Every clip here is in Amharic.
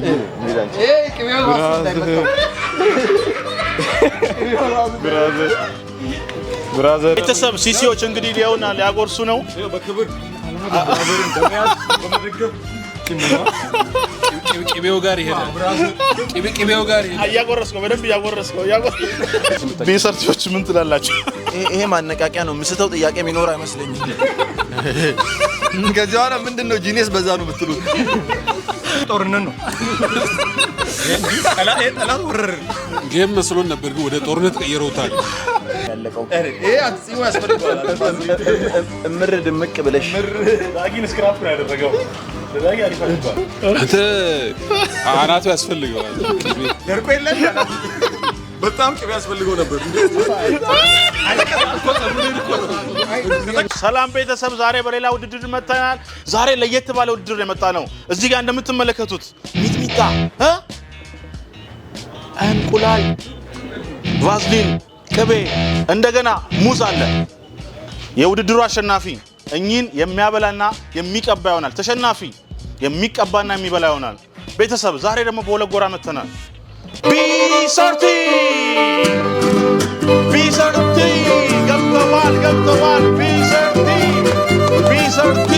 ይሄ ቅቤው ራሱ እንዳይመጣ። Brother, brother. ቤተሰብ፣ ሲሲዎች እንግዲህ ሊያውና ሊያጎርሱ ነው። በክብር በመያዝ በመደገፍ። ቅቤው ጋር ይሄዳል። ቅቤው ጋር ይሄዳል። እያጎረስከው፣ በደንብ እያጎረስከው። ቢሰርቲዎች ምን ትላላችሁ? ይሄ ማነቃቂያ ነው። ምስተው ጥያቄ የሚኖር አይመስለኝም። ከዚህ በኋላ ምንድን ነው genius በዛ ነው የምትሉት? ጦርነት ነው። ጠላት ወረርን። Game መስሎን ነበር፣ ግን ወደ ጦርነት ቀይረውታል። ይሄ አጽሙ ያስፈልገዋል። እምር ድምቅ ብለሽ። ዳጊን scrap ነው ያደረገው። ዳጊ አሪፍ አድርጓል። አንተ አናቱ ያስፈልገዋል። ቅቤ። ደርቆ የለን፣ በጣም ቅቤ ያስፈልገው ነበር። ሰላም ቤተሰብ፣ ዛሬ በሌላ ውድድር መጥተናል። ዛሬ ለየት ባለ ውድድር የመጣ ነው። እዚህ ጋር እንደምትመለከቱት ሚጥሚጣ እ እንቁላል፣ ቫዝሊን፣ ቅቤ፣ እንደገና ሙዝ አለ። የውድድሩ አሸናፊ እኚህን የሚያበላና የሚቀባ ይሆናል። ተሸናፊ የሚቀባና የሚበላ ይሆናል። ቤተሰብ፣ ዛሬ ደግሞ በሁለት ጎራ መጥተናል። ቢሰርቲ፣ ቢሰርቲ ገብተዋል፣ ገብተዋል። ቢሰርቲ፣ ቢሰርቲ፣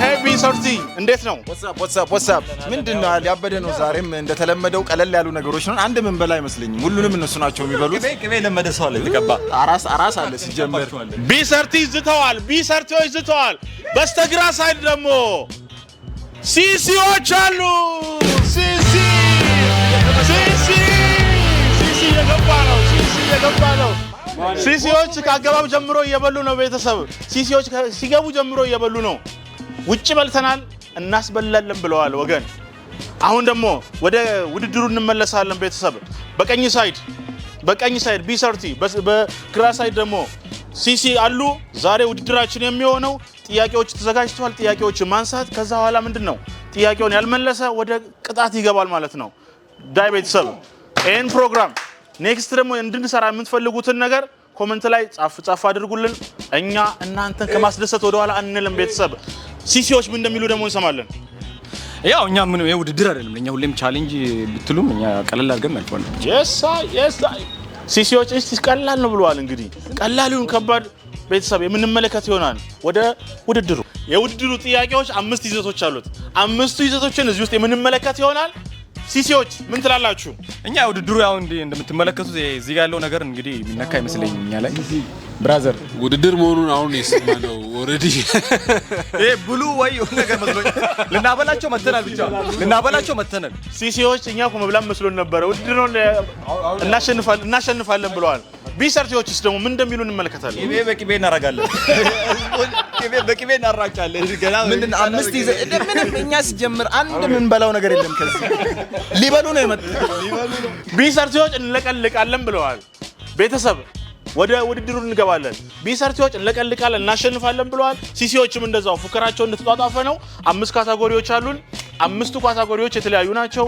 hey ቢሰርቲ፣ እንዴት ነው? What's up, what's up, what's up? ምንድን ነው ያበደ ነው። ዛሬም እንደተለመደው ቀለል ያሉ ነገሮች ነው። አንድ ምን በላ አይመስለኝም። ሁሉንም እነሱ ናቸው የሚበሉት። ቅቤ የለመደ ሰው አለ የተቀባ። አራስ አራስ አለ ሲጀመር። ቢሰርቲ ዝተዋል። ቢሰርቲዎች ዝተዋል። በስተግራ side ደግሞ ሲሲዎች አሉ። ሲሲ፣ ሲሲ፣ ሲሲ እየገባ ነው። ሲሲ እየገባ ነው። ሲሲዎች ከአገባብ ጀምሮ እየበሉ ነው። ቤተሰብ፣ ሲሲዎች ሲገቡ ጀምሮ እየበሉ ነው። ውጭ በልተናል እናስበላለን ብለዋል ወገን። አሁን ደግሞ ወደ ውድድሩ እንመለሳለን። ቤተሰብ፣ በቀኝ side ቢሰርቲ፣ በግራ side ደግሞ ሲሲ አሉ። ዛሬ ውድድራችን የሚሆነው ጥያቄዎች ተዘጋጅተዋል። ጥያቄዎች ማንሳት፣ ከዛ በኋላ ምንድን ነው፣ ጥያቄውን ያልመለሰ ወደ ቅጣት ይገባል ማለት ነው። ዳይ ቤተሰብ፣ ይህን ፕሮግራም next ደግሞ እንድንሰራ የምትፈልጉትን ነገር comment ላይ ጻፍ ጻፍ አድርጉልን። እኛ እናንተን ከማስደሰት ወደኋላ አንልም። ቤተሰብ፣ ሲሲዎች ምን እንደሚሉ ደግሞ እንሰማለን። ያው እኛ ምን፣ ይሄ ውድድር አይደለም። እኛ ሁሌም challenge ብትሉም እኛ ቀለል አድርገን እናልፈዋለን። Yes, ሲሲዎች እስቲ ቀላል ነው ብለዋል። እንግዲህ ቀላል ይሁን ከባድ ቤተሰብ የምንመለከት ይሆናል። ወደ ውድድሩ። የውድድሩ ጥያቄዎች አምስት ይዘቶች አሉት። አምስቱ ይዘቶችን እዚህ ውስጥ የምንመለከት ይሆናል። ሲሲዎች ምን ትላላችሁ? እኛ ውድድሩ ያው እንዲህ እንደምትመለከቱት ይሄ እዚህ ጋር ያለው ነገር እንግዲህ የሚነካ አይመስለኝም እኛ ላይ brother። ውድድር መሆኑን አሁን የሰማነው already። ይሄ ብሉ ወይ የሆነ ነገር መስሎኝ ልናበላቸው መተናል። ብቻ ልናበላቸው መተናል። ሲሲዎች እኛ እኮ መብላት መስሎን ነበረ። ውድድር ነው፣ እናሸንፋለን፣ እናሸንፋለን ብለዋል። ቢሰርቲዎችስ ደግሞ ምን እንደሚሉ እንመለከታለን። ቅቤ በቅቤ እናደርጋለን። ቅቤ በቅቤ እናራጫለን። ገና ምንድን ነው አምስት ይዘ እንደ ምንም እኛ ሲጀምር አንድ የምንበላው ነገር የለም። ከዚህ ሊበሉ ነው የመጡት። ቢሰርቲዎች እንለቀልቃለን ብለዋል። ቤተሰብ፣ ወደ ውድድሩ እንገባለን። ቢሰርቲዎች እንለቀልቃለን፣ እናሸንፋለን ብለዋል። ሲሲዎችም እንደዛው ፉከራቸው እንደተጧጧፈ ነው። አምስት category ዎች አሉን። አምስቱ category ዎች የተለያዩ ናቸው።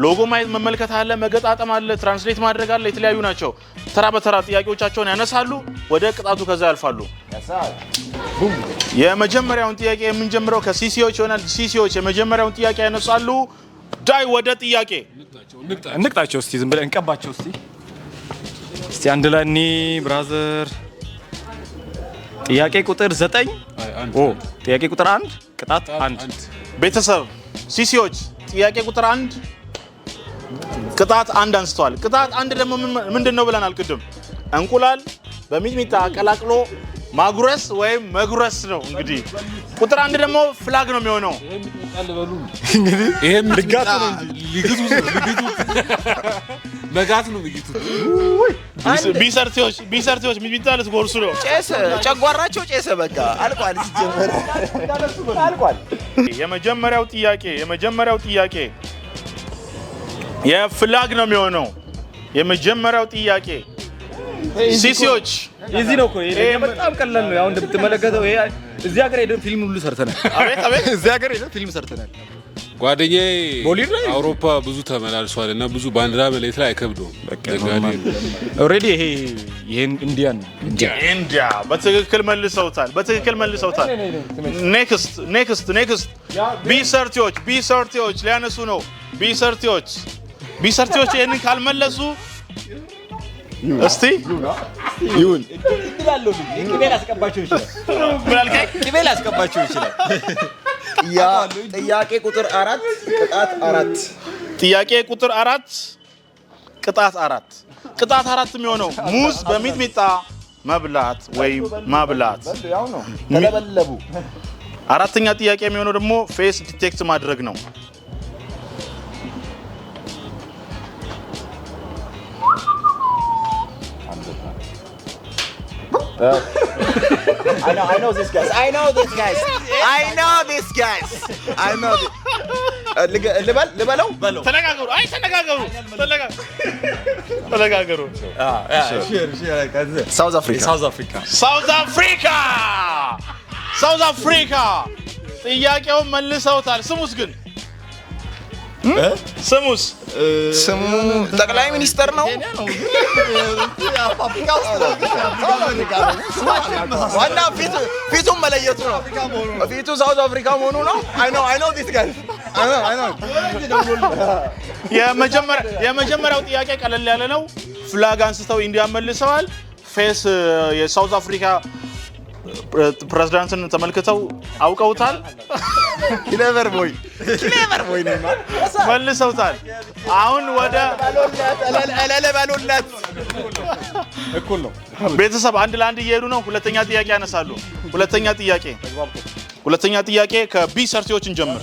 ሎጎ ማየት መመልከት አለ፣ መገጣጠም አለ፣ translate ማድረግ አለ። የተለያዩ ናቸው። ተራ በተራ ጥያቄዎቻቸውን ያነሳሉ፣ ወደ ቅጣቱ ከዛ ያልፋሉ። የመጀመሪያውን ጥያቄ የምንጀምረው ከሲሲዎች ይሆናል። ሲሲዎች የመጀመሪያውን ጥያቄ ያነሳሉ። ዳይ፣ ወደ ጥያቄ። እንቅጣቸው እስቲ፣ ዝም ብለን እንቀባቸው እስቲ። እስቲ አንድ ላይ እኒ brother። ጥያቄ ቁጥር 9፣ ኦ ጥያቄ ቁጥር 1፣ ቅጣት 1። ቤተሰብ፣ ሲሲዎች ጥያቄ ቁጥር 1፣ ቅጣት 1 አንስተዋል። ቅጣት 1 ደግሞ ምንድን ነው ብለናል ቅድም? እንቁላል በሚጥሚጣ ቀላቅሎ ማጉረስ ወይም መጉረስ ነው። እንግዲህ ቁጥር 1 ደግሞ flag ነው የሚሆነው። ይሄም ልጋት ነው እንጂ ሊግቱት ነው፣ ሊግቱት፣ መጋት ነው የሚግቱት። ቢሰርቲዎች፣ ቢሰርቲዎች ሚጥሚጣ ልትጎርሱ ነው። ጨሰ፣ ጨጓራቸው ጨሰ። በቃ አልቋል። ሲጀመር አልቋል። የመጀመሪያው ጥያቄ የ flag ነው የሚሆነው። የመጀመሪያው ጥያቄ ሲሲዎች የዚህ ነው እኮ፣ ይሄ በጣም ቀላል ነው። ያው እንደምትመለከተው ይሄ እዚህ ሀገር ሄደን ፊልም ሁሉ ሰርተናል። አቤት አቤት! እዚህ ሀገር ሄደን ፊልም ሰርተናል። ጓደኛዬ ቦሊር ላይ? አውሮፓ ብዙ ተመላልሷል እና ብዙ ባንዲራ መለየት ላይ አይከብደውም። ነጋዴ ነው። Already ይሄ ይሄን Indian ነው። India፣ በትክክል መልሰውታል። በትክክል መልሰውታል። Next, next, next። ቢሰርቲዎች፣ ቢሰርቲዎች ሊያነሱ ነው። ቢሰርቲዎች፣ ቢሰርቲዎች ይህንን ካልመለሱ እስቲ ይሁን። ቅቤ ላስቀባቸው ይችላል። ምን አልከኝ? ቅቤ ላስቀባቸው ይችላል። ጥያቄ ቁጥር 4 ቅጣት 4። ጥያቄ ቁጥር 4 ቅጣት 4። ቅጣት 4 የሚሆነው ሙዝ በሚጥሚጣ መብላት ወይም ማብላት። ያው ነው ተለበለቡ። አራተኛ ጥያቄ የሚሆነው ደግሞ face detect ማድረግ ነው። I know, I know these guys. I know these guys. I know these guys. I know. ልበል ልበለው በለው። ተነጋገሩ። አይ ተነጋገሩ፣ ተነጋገሩ። South Africa። South Africa። South Africa፣ South Africa። ጥያቄውን መልሰውታል። ስሙስ ግን ስሙስ ስሙ ጠቅላይ ሚኒስተር ነው። ዋና ፊቱን መለየቱ ነው። ፊቱ South Africa መሆኑ ነው። I know, I know this guys. I know, I know. የመጀመሪያው ጥያቄ ቀለል ያለ ነው። Flag አንስተው India መልሰዋል። Face የ South Africa ፕሬዝዳንትን ተመልክተው አውቀውታል፣ Clever boy, clever boy ነው። መልሰውታል። አሁን ወደ እለለ በሉለት። እኩል ነው። ቤተሰብ 1 ለ1 እየሄዱ ነው። ሁለተኛ ጥያቄ ያነሳሉ። ሁለተኛ ጥያቄ ከ B ሰርቲዎች እንጀምር።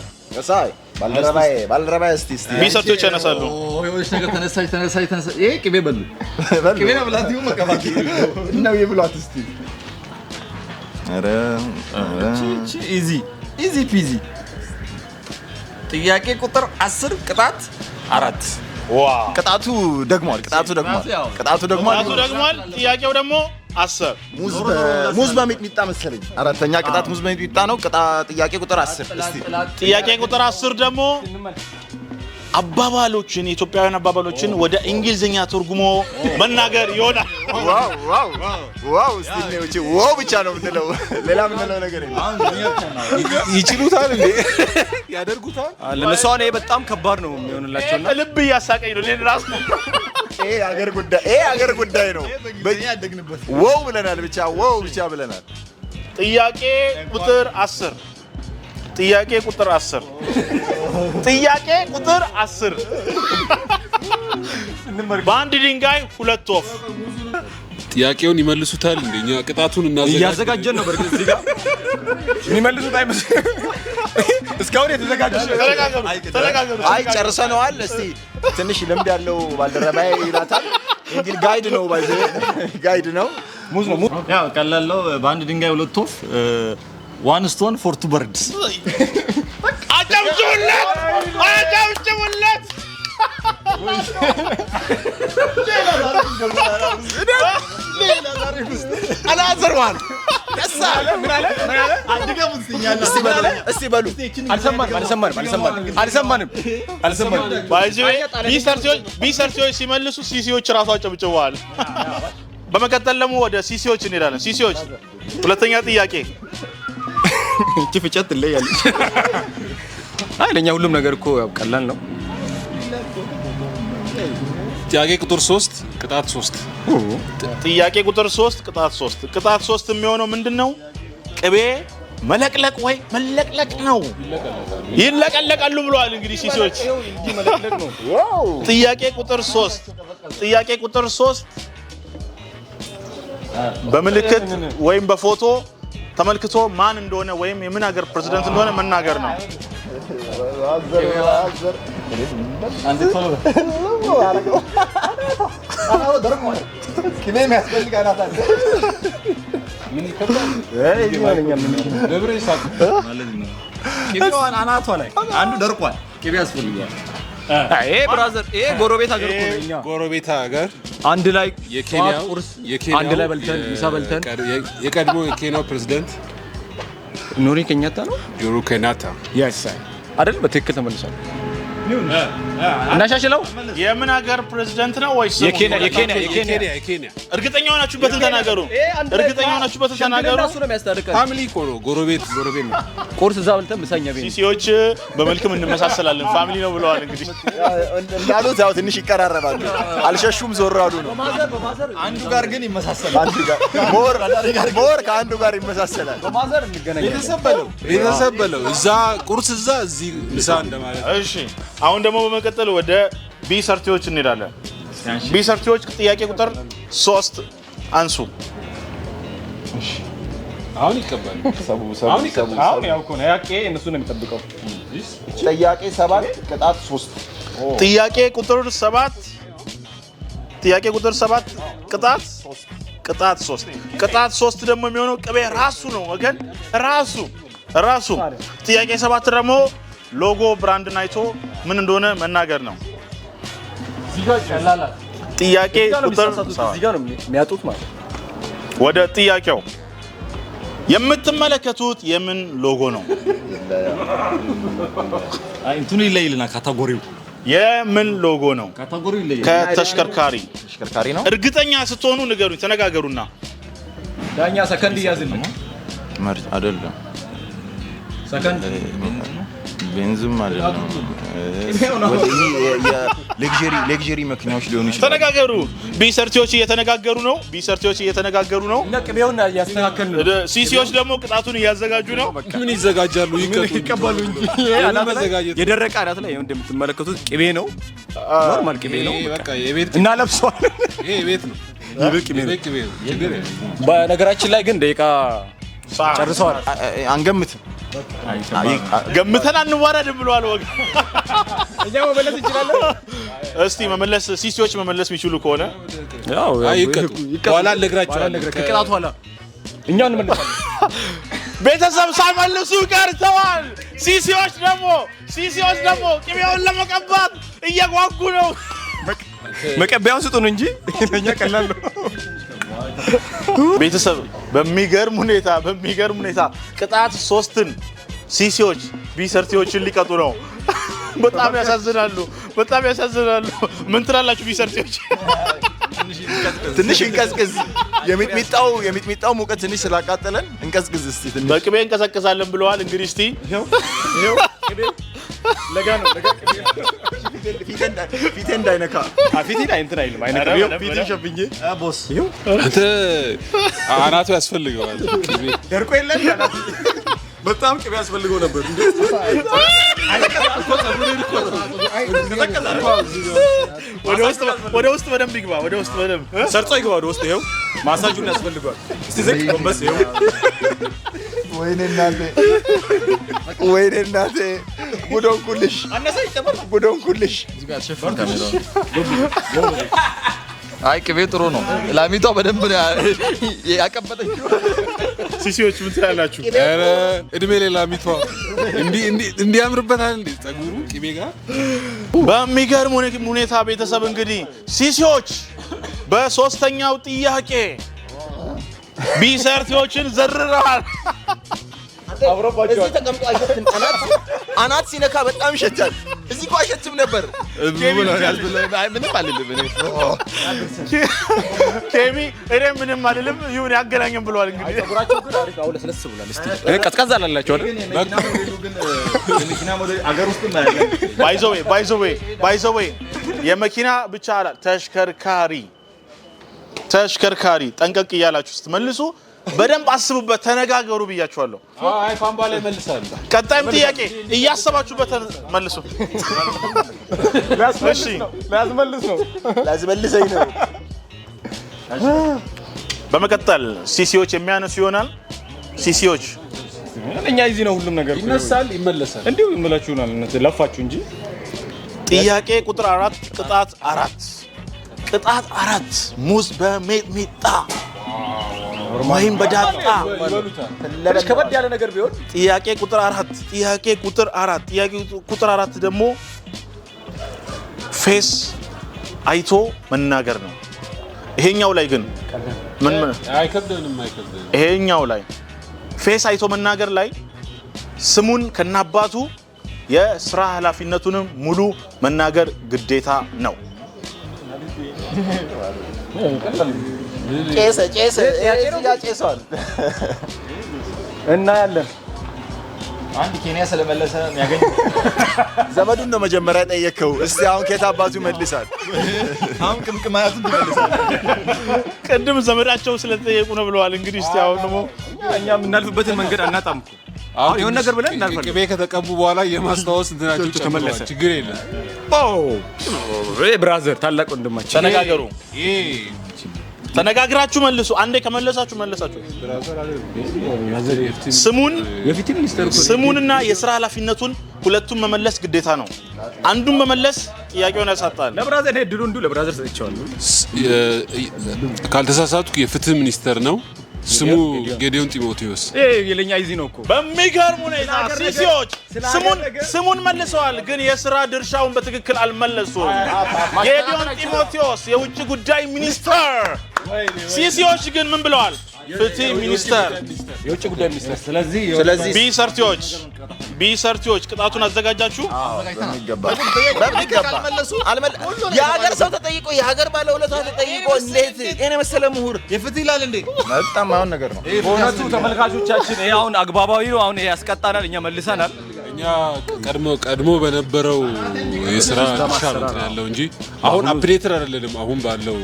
ሳይ ባልደረባዬ፣ ባልደረባዬ፣ እስቲ እስቲ B ሰርቲዎች ያነሳሉ። የሆነች ነገር ተነሳች ተነሳች ተነሳች። ይሄ ቅቤ በሉ፣ ቅቤ መብላት ይሁን መቀባት ነው ይብሏት እስቲ። ኧረ ኧረ Easy, easy peasy። ጥያቄ ቁጥር 10 ቅጣት 4። Wow! ቅጣቱ ደግሟል። ቅጣቱ ደግሟል። ቅጣቱ ደግሟል። ቅጣቱ ደግሟል። ጥያቄው ደግሞ 10። ሙዝ በሚጥሚጣ መሰለኝ። አራተኛ ቅጣት ሙዝ በሚጥሚጣ ነው። ቅጣ ጥያቄ ቁጥር 10 እስቲ። ጥያቄ ቁጥር 10 ደግሞ አባባሎችን፣ የኢትዮጵያውያን አባባሎችን ወደ እንግሊዝኛ ተርጉሞ መናገር ይሆናል። Wow, wow, wow! እስቲ እኔ ውጪ wow ብቻ ነው የምንለው፣ ሌላ የምንለው ነገር የለም። ይችሉታል እንዴ? ያደርጉታል? ለነሱ አሁን ይሄ በጣም ከባድ ነው የሚሆንላቸውና ልብ እያሳቀኝ ነው እኔን ራሱ። ይሄ ሀገር ጉዳይ ነው። Wow ብለናል ብቻ፣ wow ብቻ ብለናል። ጥያቄ ቁጥር 10፣ ጥያቄ ቁጥር 10፣ ጥያቄ ቁጥር 10፣ በአንድ ድንጋይ ሁለት ወፍ። ጥያቄውን ይመልሱታል እንዴ? እኛ ቅጣቱን እናዘጋጅ። እያዘጋጀን ነው። በእርግጥ እዚህ ጋር የሚመልሱት አይመስልም። እስካሁን የተዘጋጁ ተነጋገሩ፣ ተነጋገሩ። አይ ጨርሰነዋል። እስቲ ትንሽ ልምድ ያለው ባልደረባዬ ይላታል። እንግዲህ guide ነው፣ by the guide ነው። ሙዝ ነው ሙዝ። ያው ቀላል ነው። በአንድ ድንጋይ ሁለት ወፍ፣ one stone for two birds። አጨብጭቡለት! አጨብጭቡለት! Another one. እስቲ በሉ። አልሰማንም፣ አልሰማንም፣ አልሰማንም፣ አልሰማንም፣ አልሰማንም። By the way ቢሰርቲዎች ሲመልሱ ሲሲዎች ራሱ አጨብጭበዋል። በመቀጠል ደግሞ ወደ ሲሲዎች እንሄዳለን። ሲሲዎች ሁለተኛ ጥያቄ። እቺ ፍጨት ትለያለች። አይ ለኛ ሁሉም ነገር እኮ ያው ቀላል ነው። ጥያቄ ቁጥር 3 ቅጣት 3። ጥያቄ ቁጥር 3 ቅጣት 3። ቅጣት 3 የሚሆነው ምንድን ነው? ቅቤ መለቅለቅ ወይ መለቅለቅ ነው። ይለቀለቃሉ ብለዋል እንግዲህ ሲሲዎች። ጥያቄ ቁጥር 3፣ ጥያቄ ቁጥር 3፣ በምልክት ወይም በፎቶ ተመልክቶ ማን እንደሆነ ወይም የምን ሀገር ፕሬዝዳንት እንደሆነ መናገር ነው። ቅቤ የሚያስፈልግ አናት አለ። ደብረ ይስሐቅ። ቅቤዋን አናቷ ላይ አንዱ ደርቋል። ቅቤ ያስፈልገዋል። ይሄ brother፣ ይሄ ጎረቤት ሀገር እኮ ነው። እኛ ጎረቤት ሀገር አንድ ላይ የኬንያው ጠዋት ቁርስ የኬንያው አንድ ላይ በልተን ምሳ በልተን የቀድሞ የኬንያው ፕሬዝዳንት ኑሪ ኬንያታ ነው ጆሮ ኬንያታ። Yes አይደል? በትክክል ተመልሷል። እናሻሽለው። የምን ሀገር ፕሬዚደንት ነው ወይስ ስሙ? የኬንያ የኬንያ የኬንያ የኬንያ። እርግጠኛ ሆናችሁበትን ተናገሩ። እርግጠኛ ሆናችሁበትን ተናገሩ። እሱ ነው የሚያስታርቀን። Family እኮ ነው፣ ጎረቤት ጎረቤት ነው። ቁርስ እዛ በልተን ምሳኛ ቤት ነው። ሲሲዎች በመልክም እንመሳሰላለን family ነው ብለዋል። እንግዲህ እንዳሉት ያው ትንሽ ይቀራረባሉ። አልሸሹም፣ ዞር አሉ ነው። አንዱ ጋር ግን ይመሳሰላል። አንዱ ጋር more more ከአንዱ ጋር ይመሳሰላል። በ mother እንገናኛለን። ቤተሰብ በለው፣ ቤተሰብ በለው። እዛ ቁርስ እዛ፣ እዚህ ምሳ እንደማለት። እሺ፣ አሁን ደግሞ በመቀጠል ወደ ቢሰርቲዎች እንሄዳለን። ቢሰርቲዎች ጥያቄ ቁጥር 3 አንሱ። አሁን ይቀባል፣ አሁን ይቀባል። አሁን ያው እኮ ነው ያቄ እነሱ ነው የሚጠብቀው። ጥያቄ 7 ቅጣት 3። ጥያቄ ቁጥር 7፣ ጥያቄ ቁጥር 7 ቅጣት 3። ቅጣት 3 ደግሞ የሚሆነው ቅቤ ራሱ ነው ወገን፣ ራሱ ራሱ። ጥያቄ 7 ደግሞ logo brand ን አይቶ ምን እንደሆነ መናገር ነው። ጥያቄ ቁጥር 7። እዚህ ጋር ነው የሚያጡት ማለት ነው። ወደ ጥያቄው፣ የምትመለከቱት የምን ሎጎ ነው? አይ እንትኑ ይለይልና category ው። የምን ሎጎ ነው? Category ው ይለያል። ከተሽከርካሪ። ተሽከርካሪ ነው። እርግጠኛ ስትሆኑ ንገሩኝ፣ ተነጋገሩና። ዳኛ ሰከንድ እያዝልን። መርጭ አይደለም። ሰከንድ። ቤንዝም አይደለም። Luxury መኪናዎች ሊሆኑ ይችላል። ተነጋገሩ። ቢሰርቲዎች እየተነጋገሩ ነው። ቢሰርቲዎች እየተነጋገሩ ነው። እኛ ቅቤውን እያስተካከልን ነው። ሲሲዎች ደግሞ ቅጣቱን እያዘጋጁ ነው። ምን ይዘጋጃሉ? ይቀጡ። ይቀባሉ እንጂ። የምን መዘጋጀት? የደረቀ አናት ላይ እንደምትመለከቱት ቅቤ ነው። Normal ቅቤ ነው። ይሄ በቃ የቤት እና ለብሰዋል። ይሄ የቤት ነው። የቤት ቅቤ ነው። የቤት ቅቤ ነው። ችግር የለም። በነገራችን ላይ ግን ደቂቃ ጨርሰዋል። አንገምትም። ገምተን አንዋረድም ብለዋል ወገን። እኛ መመለስ እንችላለን። እስቲ መመለስ ሲሲዎች መመለስ የሚችሉ ከሆነ። ያው አይ ይቀጡ። በኋላ እነግራቸዋለሁ። ከቅጣቱ ኋላ እኛ እንመልሳለን። ቤተሰብ ሳይመልሱ ቀርተዋል። ሲሲዎች ደግሞ ቅቤውን ለመቀባት እየጓጉ ነው። መቀበያውን ስጡን እንጂ ለእኛ ቀላል ነው። ቤተሰብ በሚገርም ሁኔታ ቅጣት 3ን ሲሲዎች ቢሰርቲዎችን ሊቀጡ ነው። በጣም ያሳዝናሉ። በጣም ያሳዝናሉ። ምን ትላላችሁ ቢሰርቲዎች? ትንሽ እንቀዝቅዝ። የሚጥሚጣው ሙቀት ትንሽ ስላቃጠለን እንቀዝቅዝ እስቲ ትንሽ። በቅቤ እንቀዘቅዛለን ብለዋል። እንግዲህ እስቲ። ለጋ ነው፣ ለጋ ቅቤ። ፊቴ እንዳይነካ። ፊቴ ላይ እንትን አይልም፣ አይነካም። ኧረ ይኸው በደንብ ፊቴን ሸፍኜ Boss። አንተ አናቱ ያስፈልገዋል ቅቤ። ደርቆ የለም፣ በጣም ቅቤ ያስፈልገው ነበር። ወደ ውስጥ በደንብ ይግባ። ወደ ውስጥ በደንብ። ሰርጾ ይግባ ወደ ውስጥ። ይኸው ማሳጁን ያስፈልገዋል። እስቲ ዝቅ ጎንበስ። ይኸው። ወይኔ እናቴ፣ ወይኔ እናቴ፣ ጉድ ሆንኩልሽ፣ ጉድ ሆንኩልሽ። አይ ቅቤ ጥሩ ነው። ላሚቷ በደንብ ነው ያቀበጠችው። ሲሲዎች ምን ትላላችሁ? ኧረ እድሜ ለላሚቷ፣ እንዲህ እንዲህ እንዲያምርበታል እንዴ ጸጉሩ ቅቤ ጋር። በሚገርም ሁኔታ ቤተሰብ እንግዲህ ሲሲዎች በሶስተኛው ጥያቄ ቢሰርቲዎችን ዘርረዋል። እዚህ ተቀምጦ አይሸትም። አናት አናት ሲነካ በጣም ይሸታል። እዚህ እኮ አይሸትም ነበር። አይ ምንም አልልም እኔ። ኬሚ እኔ ምንም አልልም፣ ይሁን ያገናኘን ብለዋል። እንግዲህ ፀጉራቸው ግን አሪፍ፣ አሁን ለስለስ ብሏል። እስቲ ቀዝቀዝ አላላቸው አይደል? የመኪና ሞዴል አገር ውስጥ By the way, by the way, by the way፣ የመኪና ብቻ አላ ተሽከርካሪ ጠንቀቅ እያላችሁ ስትመልሱ በደንብ አስቡበት፣ ተነጋገሩ ብያችኋለሁ። አይ ፋምባ ላይ መልሳለሁ። ቀጣይም ጥያቄ እያሰባችሁበት መልሱ። እሺ። ሊያስመልስ ነው። ላስመልሰኝ ነው። በመቀጠል ሲሲዎች የሚያነሱ ይሆናል። ሲሲዎች። እኛ እዚህ ነው ሁሉም ነገር። ይነሳል፣ ይመለሳል። እንዲሁ ይመላችሁናል። እናንተ ለፋችሁ እንጂ። ጥያቄ ቁጥር 4፣ ቅጣት 4፣ ቅጣት 4 ሙዝ በሚጥሚጣ ወይም በዳጣ። ትንሽ ከበድ ያለ ነገር ቢሆን። ጥያቄ ቁጥር 4፣ ጥያቄ ቁጥር 4፣ ጥያቄ ቁጥር 4 ደግሞ face አይቶ መናገር ነው። ይሄኛው ላይ ግን ምን ምን አይከብደንም፣ አይከብደንም። ይሄኛው ላይ face አይቶ መናገር ላይ ስሙን ከናባቱ የስራ ኃላፊነቱንም ሙሉ መናገር ግዴታ ነው። ጨሰ ጨሰ ጨሷል። እናያለን። አንድ ኬንያ ስለመለሰ የሚያገኝ ዘመዱን ነው መጀመሪያ የጠየከው። እስቲ አሁን ከየት አባቱ ይመልሳል? አሁን ቅምቅም አያቱን ትመልሳለህ። ቅድም ዘመዳቸው ስለተጠየቁ ነው ብለዋል። እንግዲህ እስቲ አሁን ደግሞ እኛ የምናልፍበትን መንገድ አናጣም እኮ። አሁን የሆነ ነገር ብለን እናልፋለን። ቅቤ ከተቀቡ በኋላ የማስታወስ እንትናቸው ጨምረዋል። ተመለሰ። ችግር የለም። Brother ታላቅ ወንድማችን ተነጋገሩ። ይሄ ተነጋግራችሁ መልሱ። አንዴ ከመለሳችሁ መለሳችሁ። ስሙን የፍትህ ሚኒስተር እኮ ነው። ስሙንና የስራ ኃላፊነቱን ሁለቱም መመለስ ግዴታ ነው። አንዱን መመለስ ጥያቄውን ያሳጣል። ለ brother እኔ ድሉ እንዲሁ ለ brother ሰጥቼዋለሁ። ካልተሳሳትኩ የፍትህ ሚኒስተር ነው። ስሙ ጌዲዮን ጢሞቴዎስ። ይሄ የለኛ easy ነው እኮ። በሚገርም ሁኔታ ሲሲዎች ስሙን ነገር- ስሙን መልሰዋል፣ ግን የስራ ድርሻውን በትክክል አልመለሱም። ጌዲዮን ጢሞቴዎስ የውጭ ጉዳይ ሚኒስተር። ሲሲዎች ግን ምን ብለዋል? ፍትህ ሚኒስተር። የውጭ ጉዳይ ሚኒስተር። ስለዚህ ስለዚህ ቢሰርቲዎች ቢሰርቲዎች ቅጣቱን አዘጋጃችሁ። በሚገባ በሚገባ የሀገር ሰው ተጠይቆ የሀገር ባለውለታ ተጠይቆ እንዴት ይሄን የመሰለ ምሁር የፍትህ ይላል እንዴ? በጣም አሁን ነገር ነው። በእውነቱ ተመልካቾቻችን ይሄ አሁን አግባባዊ ነው። አሁን ይሄ ያስቀጣናል፣ እኛ መልሰናል። እኛ ቀድሞ ቀድሞ በነበረው የስራ ድርሻ ነው እንትን ያለው እንጂ አሁን updated አይደለንም። አሁን ባለው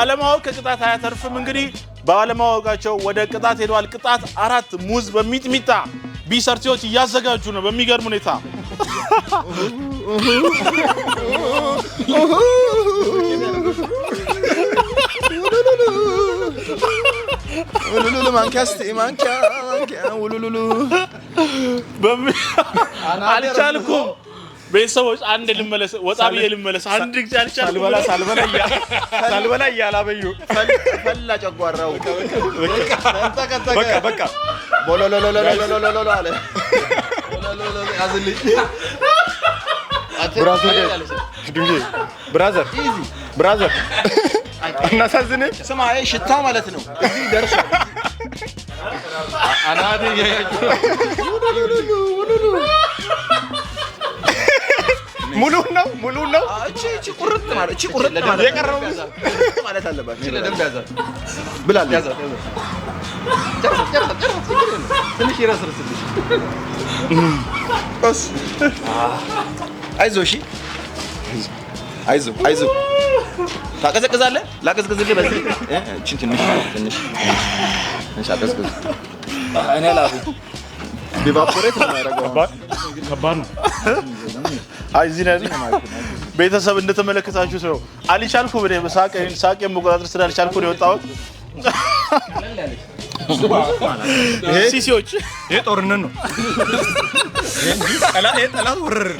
አለማወቅ ከቅጣት አያተርፍም። እንግዲህ ባለማወቃቸው ወደ ቅጣት ሄደዋል። ቅጣት 4 ሙዝ በሚጥሚጣ ቢሰርቲዎች እያዘጋጁ ነው በሚገርም ሁኔታ። ውሉሉሉ ማንኪያ እስቲ ማንኪያ ማንኪያ ውሉሉሉ አልቻልኩም። ቤተሰቦች አንድ ልመለስ፣ ወጣ ብዬ ልመለስ። አንድ ጊዜ አልቻልኩም። ሳልበላ ሳልበላ ሳልበላ እያላበዩ ፈላ ጨጓራው በቃ በቃ ቦሎሎሎሎሎሎሎ አለ። ያዝልኝ። Brother brother እናሳዝን። ስማ ይሄ ሽታው ማለት ነው እዚህ ደርሷል። አናቴ እያያችሁ ሙሉ ነው ሙሉ ነው። እቺ እቺ ቁርጥ ማለት እቺ ቁርጥ ማለት የቀረው ቁርጥ ማለት አለባት። ለደንብ ያዛት። ብላለች። ያዛት ያዛት። ጨርሳት ጨርሳት ጨርሳት። ችግር የለም። ትንሽ ይረስርስልሽ። በስ አይዞህ፣ እሺ አይዞህ አይዞህ። ታቀዘቅዛለህ? ላቀዝቅዝልህ በዚህ እቺን ትንሽ ትንሽ ትንሽ አቀዝቅዝ። እኔ አላውቅም። Evaporate ነው የሚያደርገው። ከባድ ነው። አይ እዚህ ነው ያለው። ቤተሰብ እንደተመለከታችሁት ነው። አልቻልኩም። እኔ ሳቅ ሳቅ የመቆጣጠር ስላልቻልኩ ነው የወጣሁት። ሲሲዎች ይሄ ጦርነት ነው። ጠላት ይሄ ጠላት ወረር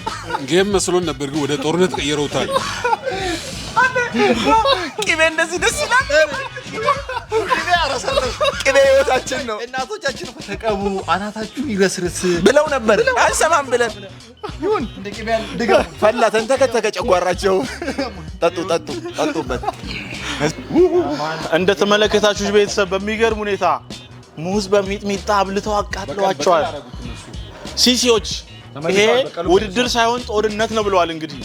Game መስሎን ነበር፣ ግን ወደ ጦርነት ቀይረውታል። ቅቤ እንደዚህ ደስ ይላል። ቅቤ ህይወታችን ነው እናቶቻችን እኮ ተቀቡ አናታችሁ ይረስርስ ብለው ነበር። አንሰማም ብለን ይሁን እንደ ቅቤ ያለ ድገሙ። ፈላ፣ ተንተከተከ ጨጓራቸው። ጠጡ ጠጡ ጠጡበት። እንደተመለከታችሁት ቤተሰብ በሚገርም ሁኔታ ሙዝ በሚጥሚጣ አብልተው አቃጥለዋቸዋል። ሲሲዎች ይሄ ውድድር ሳይሆን ጦርነት ነው ብለዋል። እንግዲህ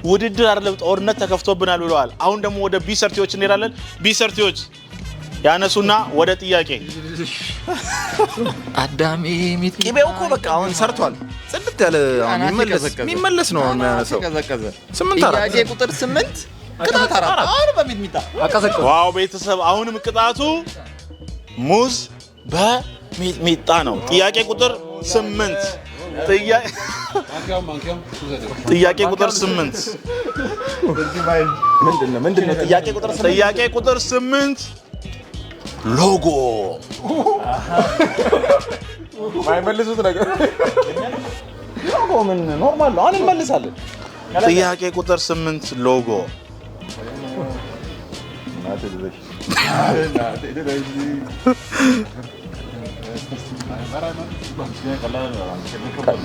ውድድር አይደለም ጦርነት ተከፍቶብናል ብለዋል። አሁን ደግሞ ወደ ቢሰርቲዎች እንሄዳለን። ቢሰርቲዎች ያነሱና ወደ ጥያቄ አዳሜ ሚጥሚጣ ቅቤው እኮ በቃ አሁን ሰርቷል። ጽድት ያለ አሁን አናቴ የሚመለስ ቀዘቀዘ። የሚመለስ ነው አሁን የሚያነሳው። ቀዘቀዘ። 8-4 ጥያቄ ቁጥር 8 ቅጣት 4 አሁን በሚጥሚጣ Wow ቤተሰብ አሁንም ቅጣቱ ሙዝ በሚጥሚጣ ነው። ጥያቄ ቁጥር 8 ጥያቄ ቁጥር 8 ምንድን ነው ጥያቄ ቁጥር ጥያቄ ቁጥር 8 ሎጎ ማይመልሱት ነገር ሎጎ ምን normal ነው። አሁን እንመልሳለን። ጥያቄ ቁጥር 8 ሎጎ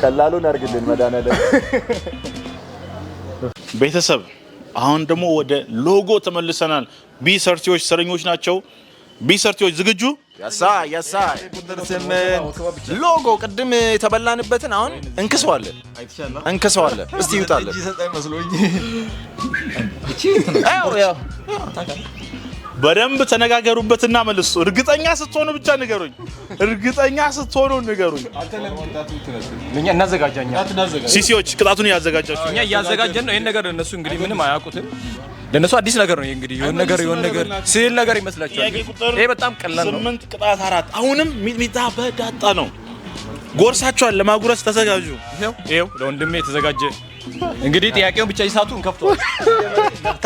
ቀላሉን አድርግልን መድኃኒዓለም። ቤተሰብ አሁን ደግሞ ወደ ሎጎ ተመልሰናል። ቢሰርቲዎች ሰረኞች ናቸው። ቢሰርቲዎች ዝግጁ? ያሳ ያሳ ቁጥር 8 ሎጎ ቅድም የተበላንበትን አሁን እንክሰዋለን እንክሰዋለን። እስቲ ይውጣለን። ያው ያው በደንብ ተነጋገሩበትና መልሱ። እርግጠኛ ስትሆኑ ብቻ ንገሩኝ። እርግጠኛ ስትሆኑ ንገሩኝ። እኛ እናዘጋጃኛ ሲሲዎች ቅጣቱን እያዘጋጃችሁ እኛ እያዘጋጀን ነው። ይሄን ነገር ለነሱ እንግዲህ ምንም አያውቁትም። ለነሱ አዲስ ነገር ነው። ይሄ እንግዲህ የሆነ ነገር የሆነ ነገር ስዕል ነገር ይመስላቸዋል። ጥያቄ ቁጥር ይሄ በጣም ቀላል ነው። 8 ቅጣት 4። አሁንም ሚጥሚጣ በዳጣ ነው። ጎርሳችኋል። ለማጉረስ ተዘጋጁ። ይኸው ለወንድሜ የተዘጋጀ እንግዲህ ጥያቄውን ብቻ ይሳቱ እንከፍተዋል።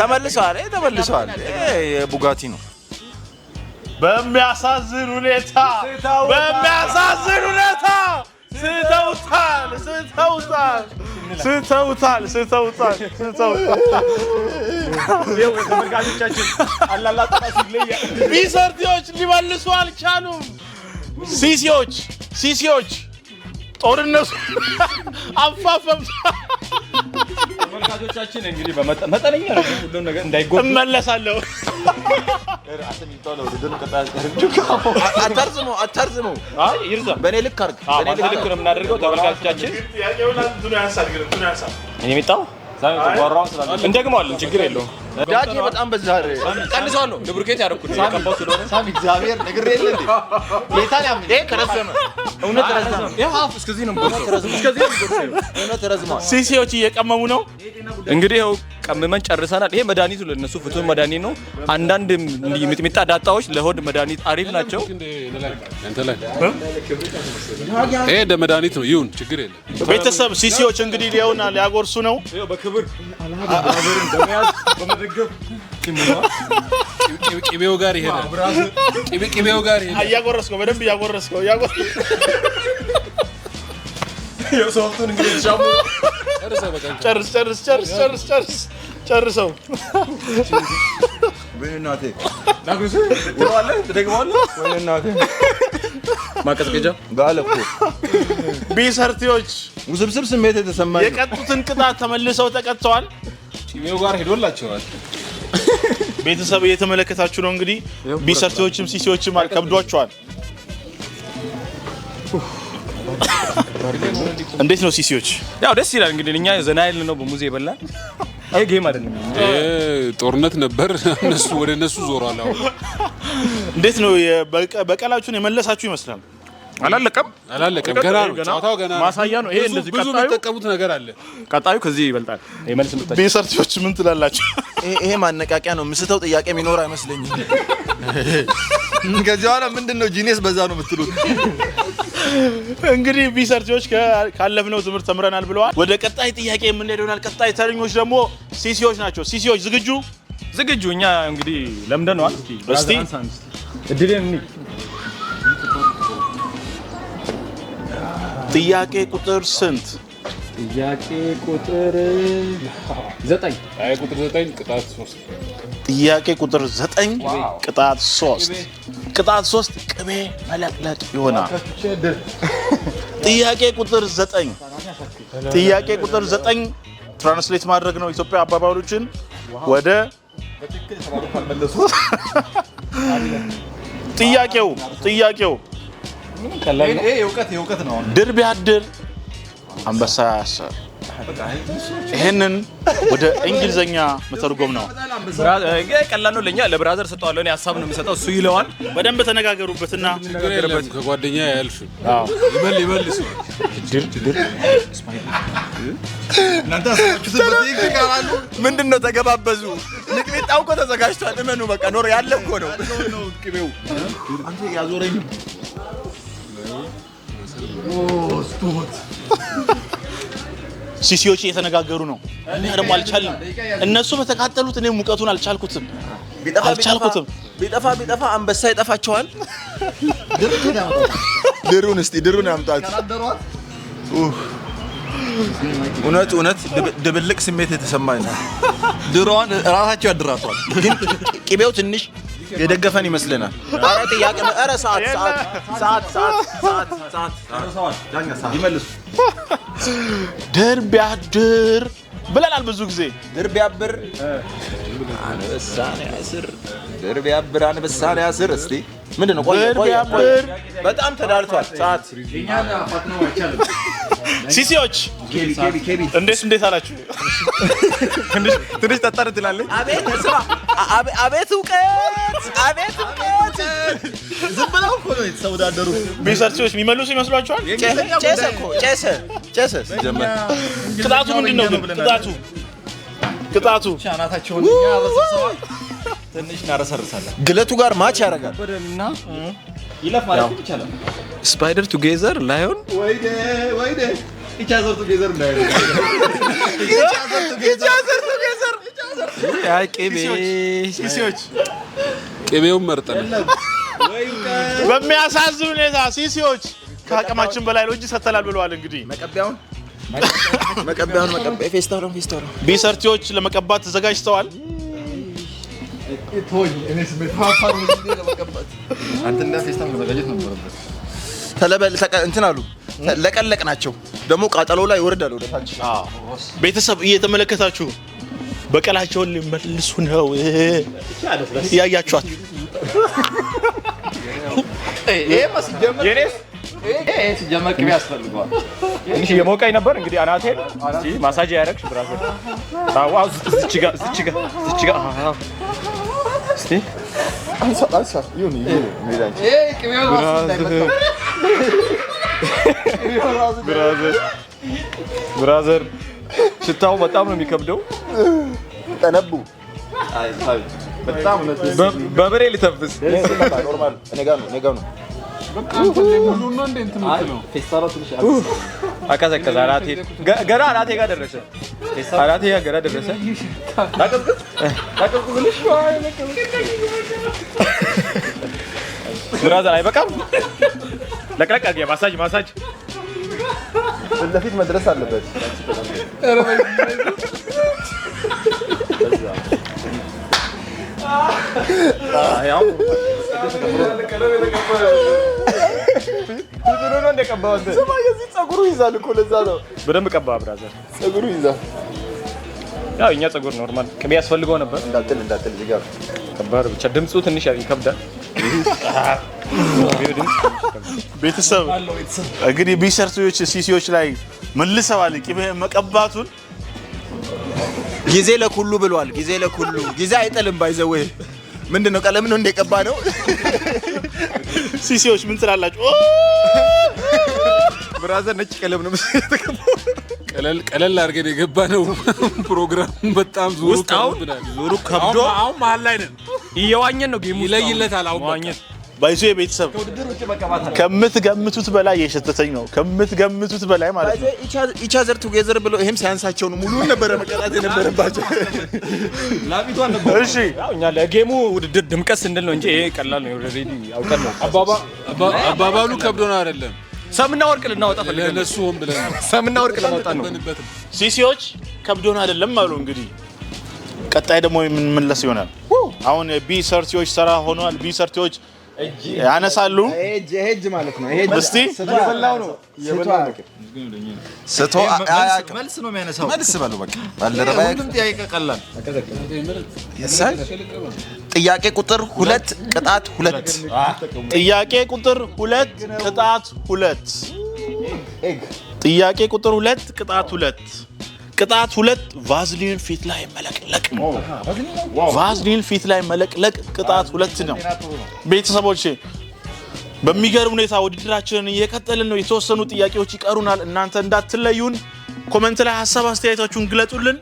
ተመልሰዋል ተመልሰዋል። ይሄ ቡጋቲ ነው። በሚያሳዝን ሁኔታ በሚያሳዝን ሁኔታ ስተውታል ስተውታል ስተውታል ስተውታል ስተውታል። ተመልካቾቻችን ቢሰርቲዎች ሊመልሱ አልቻሉም። ሲሲዎች ሲሲዎች ጦርነቱ አፋፈም። ተመልካቾቻችን እንግዲህ መጠነኛ ነው ሁሉም ነገር እንዳይጎዱ እመለሳለሁ። አታርዝመው አታርዝመው። አይ ይርዘም። በእኔ ልክ አድርግ። በእኔ ልክ ነው የምናደርገው። ተመልካቾቻችን እኔ የሚጣው እንደግመዋለን፣ ችግር የለውም። ዳጊ በጣም በዛ። ቀንሰዋለሁ። lubricate ያደረኩት የቀባው ስለሆነ ሳሚ እግዚአብሔር ነግሬ የለ እንዴ ጌታን ያምን ይሄ ከረዘመ እውነት ረዘመ። ይኸው half እስከዚህ ነው የምጎርሰው። እስከዚህ ነው የምጎርሰው። እውነት ረዝሟል። ሲሲዎች እየቀመሙ ነው። እንግዲህ ይኸው ቀምመን ጨርሰናል። ይሄ መድኃኒቱ ለነሱ ፍቱን መድኃኒት ነው። አንዳንድ እንዲህ ሚጥሚጣ ዳጣዎች ለሆድ መድኃኒት አሪፍ ናቸው። ይሄ እንደ መድኃኒት ነው። ይሁን ችግር የለም። ቤተሰብ ሲሲዎች እንግዲህ ሊያውና ሊያጎርሱ ነው። በክብር በመያዝ በመደገፍ ቅቤው ጋር ይሄዳል። ቅቤው ጋር ይሄዳል። እያጎረስከው በደንብ እያጎረስከው ሶፍቱን እንግዲህ ሻሙ ጨርስ ጨርስ ጨርስ ጨርስ ጨርስ ጨርሰው። ወይኔ እናቴ ትደግመዋለህ። ወይኔ እናቴ ማቀዝቀዣ ጋለ እኮ ቢሰርቲዎች ውስብስብ ስሜት የተሰማኝ ነው። የቀጡትን ቅጣት ተመልሰው ተቀጥተዋል። ቅቤው ጋር ሄዶላቸዋል። ቤተሰብ እየተመለከታችሁ ነው እንግዲህ ቢሰርቲዎችም ሲሲዎችም አልከብዷቸዋል። እንዴት ነው ሲሲዎች? ያው ደስ ይላል። እንግዲህ እኛ ዘና ያልን ነው በሙዝ የበላን። ይሄ game አይደለም። ጦርነት ነበር። እነሱ ወደ እነሱ ዞሯል። አሁን እንዴት ነው በቀላችሁን የመለሳችሁ ይመስላል። አላለቀም አላለቀም። ገና ነው ጨዋታው፣ ገና ነው። ማሳያ ነው ይሄ። እንደዚህ ብዙ የሚጠቀሙት ነገር አለ። ቀጣዩ ከዚህ ይበልጣል። የመልስ ምታችን ቢሰርቲዎች ምን ትላላችሁ? ይሄ ማነቃቂያ ነው። ምስተው ጥያቄ የሚኖር አይመስለኝም። ከዚህ በኋላ ምንድን ነው genius በዛ ነው የምትሉት? እንግዲህ ቢሰርቲዎች ካለፍነው ትምህርት ተምረናል ብለዋል። ወደ ቀጣይ ጥያቄ የምንሄድ ይሆናል። ቀጣይ ተረኞች ደግሞ ሲሲዎች ናቸው። ሲሲዎች ዝግጁ? ዝግጁ። እኛ እንግዲህ ለምደነዋል። እስቲ እድሌን እንይ። ጥያቄ ቁጥር ስንት? ጥያቄ ቁጥር 9። ጥያቄ ቁጥር 9 ቅጣት 3። ጥያቄ ቁጥር 9 ቅጣት 3። ቅጣት 3 ቅቤ መለቅለቅ ይሆናል። ጥያቄ ቁጥር 9 ጥያቄ ቁጥር 9 translate ማድረግ ነው። ኢትዮጵያ አባባሎችን ወደ ጥያቄው ጥያቄው ድር ቢያድር አንበሳ ያስር። ይህንን ወደ እንግሊዘኛ መተርጎም ነው። ቀላል ነው ለኛ። ለ brother ሰጠዋለሁ። እኔ ሀሳብ ነው የሚሰጠው፣ እሱ ይለዋል። በደንብ ተነጋገሩበትና ችግር የለም። ከጓደኛ አያልፍም። ይመልሰዋል። ምንድን ነው ተገባበዙ። ሚጥሚጣው እኮ ተዘጋጅቷል። እመኑ በቃ ኖር ያለ እኮ ነው። አንተ ያዞረኝ ሲሲዎች እየተነጋገሩ ነው። እኛ ደግሞ አልቻልንም። እነሱ በተቃጠሉት እኔ ሙቀቱን አልቻልኩትም አልቻልኩትም። ቢጠፋ ቢጠፋ አንበሳ ይጠፋቸዋል። ድሩን እስቲ ድሩን ያምጣት። እውነት እውነት ድብልቅ ስሜት የተሰማኝ ነው። ድሮዋን ራሳቸው ያድራቷል። ግን ቅቤው ትንሽ የደገፈን ይመስለናል። ኧረ ጥያቄ ኧረ ሰዓት ሰዓት ሰዓት ሰዓት ሰዓት ሰዓት ይመልሱ። ድር ቢያድር ብለናል ብዙ ጊዜ። ድር ቢያብር አንበሳን ያስር። ድር ቢያብር አንበሳን ያስር። እስቲ ምንድን ነው? ቆየ ድር ቆየ ቆየ። ቢያብር። በጣም ተዳርቷል። ሰዓት። ሲሲዎች እንዴት እንዴት አላችሁ? ትንሽ ጠጠር ትላለች። አቤት ስማ፣ አቤት እውቀት፣ አቤት እውቀት። ዝም ብለው እኮ ነው የተወዳደሩ። B thirty ዎች የሚመልሱ ይመስሏችኋል? ጨሰ እኮ፣ ጨሰ ጨሰ ሲጀመር። ቅጣቱ ምንድን ነው ግን? ቅጣቱ አናታቸውን እኛ ረስርሰዋል። ትንሽ እናረሰርሳለን። ግለቱ ጋር match ያደርጋል። ይለፍ ማለት ይቻላል። Spider together lion። ወይኔ ወይኔ፣ each other together እንዳይሉ። Each other together። አይ ቅቤ። ሲሲዎች ቅቤውን መርጠናል። በሚያሳዝን ሁኔታ ሲሲዎች ከአቅማችን በላይ ነው፣ እጅ ሰጥተናል ብለዋል። እንግዲህ መቀቢያውን መቀቢያውን መቀቢያ፣ ፌስታሉን ፌስታሉን። B thirty ዎች ለመቀባት ተዘጋጅተዋል። ቶኝ እኔ ስሜት ለመቀባት አንተ እንደ ፌስታል መዘጋጀት ነበረበት። ተለበል እንትን አሉ፣ ለቀለቅ ናቸው ደግሞ ቃጠሎ ላይ ይወርዳል ወደ ታች። ቤተሰብ እየተመለከታችሁ በቀላቸውን ሊመልሱ ነው። እያያችኋት። ይሄማ ሲጀመር ይሄ ሲጀመር ቅቤ ያስፈልገዋል። ትንሽ እየሞቀኝ ነበር። እንግዲህ አናቴን እስቲ ማሳጅ ያደረግሽ brother። አዎ፣ እዚች ጋር፣ እዚች ጋር፣ እዚች ጋር፣ አዎ። እስቲ። አንሳ አንሳ፣ ይሁን ይሁን ሜዳንቺ። ይሄ ቅቤው ራሱ እንዳይመጣ፣ ቅቤው ራሱ። Brother, brother፣ ሽታው በጣም ነው የሚከብደው። ጠነቡ። በጣም በብሬ ልተንፍስ። Normal፣ እኔ ጋር ነው፣ እኔ ጋር ነው። ሙሉን ነው እንዴ እንትን የምትለው? ፌስታሏ ትንሽ አቀዘቀዘ። አናቴ ገና አናቴ ጋር ደረሰ። አናቴ ጋር ገና ደረሰ። ላቀዝቅዝ ላቀዝቅዝልሽ brother፣ አይበቃም? ለቅለቅ አድርጊ። Massage massage። ፊት ለፊት መድረስ አለበት። ስማ፣ የዚህ ፀጉሩ ይዛል እኮ፣ ለዛ ነው። በደንብ ቀባ brother። ፀጉሩ ይዛል። ያው እኛ ፀጉር normal ቅቤ ያስፈልገው ነበር። እንዳጥል እንዳጥል እዚህ ጋር። ከባድ ብቻ ድምፁ ትንሽ ይከብዳል። ቅቤው ድምፅ። ቤተሰብ እንግዲህ B thirty ዎች ሲሲዎች ላይ መልሰዋል ቅቤ መቀባቱን። ጊዜ ለኩሉ ብሏል። ጊዜ ለኩሉ፣ ጊዜ አይጥልም። By the way ምንድን ነው? ቀለም ነው እንደቀባ ነው። ሲሲዎች ምን ትላላችሁ? ኦ! Brother፣ ነጭ ቀለም ነው የተቀባው። ቀለል ቀለል አድርገን የገባ ነው ፕሮግራሙ በጣም ዙሩ ውስጥ አሁን ከብዶብናል። ዙሩ ከብዶ አሁን መሀል ላይ ነን። እየዋኘን ነው game ኡ ውስጥ አሁን። ይለይለታል አሁን በቃ። መዋኘት። By the way ቤተሰብ፣ ከምትገምቱት በላይ የሸተተኝ ነው። ከምትገምቱት በላይ ማለት ነው። Each other together ብሎ ይሄም ሲያንሳቸው ነው። ሙሉውን ነበረ መቀጣት የነበረባቸው። ላሚቷን ነበር። እሺ። ያው እኛ ለ game ኡ ውድድር ድምቀት ስንል ነው እንጂ ይሄ ቀላል ነው። Already አውቀን ነው። አባባሉ ከብዶን አይደለም። ሰምና ወርቅ ልናወጣ ፈልገን ነው። ለእነሱ ሆን ብለን ነው። ሰምና ወርቅ ለማውጣት ነው። በንበትም ሲሲዎች ከብዶን አይደለም አሉ። እንግዲህ ቀጣይ ደግሞ የምንመለስ ይሆናል። አሁን B thirty ዎች ሰራ ሆኗል። B thirty ዎች ያነሳሉ። ሄጅ ማለት ነው። እስቲ። ስቶ አያውቅም። መልስ ነው የሚያነሳው። መልስ በሉ በቃ ባልደረባ። ሁሉም ጥያቄ ቀላል። የሳይ ጥያቄ ቁጥር 2 ቅጣት 2። ጥያቄ ቁጥር 2 ቅጣት 2። ጥያቄ ቁጥር 2 ቅጣት 2። ቅጣት 2 ቫዝሊን ፊት ላይ መለቅለቅ ነው። ቫዝሊን ፊት ላይ መለቅለቅ ቅጣት 2 ነው። ቤተሰቦች፣ በሚገርም ሁኔታ ውድድራችንን እየቀጠልን ነው። የተወሰኑ ጥያቄዎች ይቀሩናል። እናንተ እንዳትለዩን። Comment ላይ ሀሳብ አስተያየታችሁን ግለጡልን።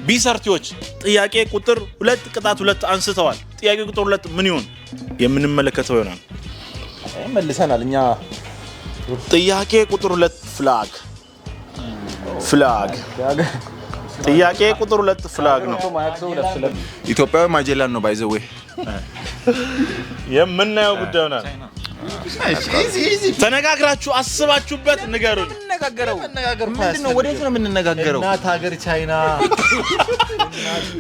B thirty ዎች ጥያቄ ቁጥር 2 ቅጣት 2 አንስተዋል። ጥያቄ ቁጥር 2 ምን ይሆን የምንመለከተው ይሆናል። መልሰናል እኛ። ጥያቄ ቁጥር 2 flag flag። ጥያቄ ቁጥር 2 flag ነው። ኢትዮጵያዊ ማጀላን ነው by the way። የምናየው ጉዳይ ይሆናል። ተነጋግራችሁ አስባችሁበት ንገሩን። የምንነጋገረው ምንድን ነው? ወዴት ነው የምንነጋገረው? እናት ሀገር ቻይና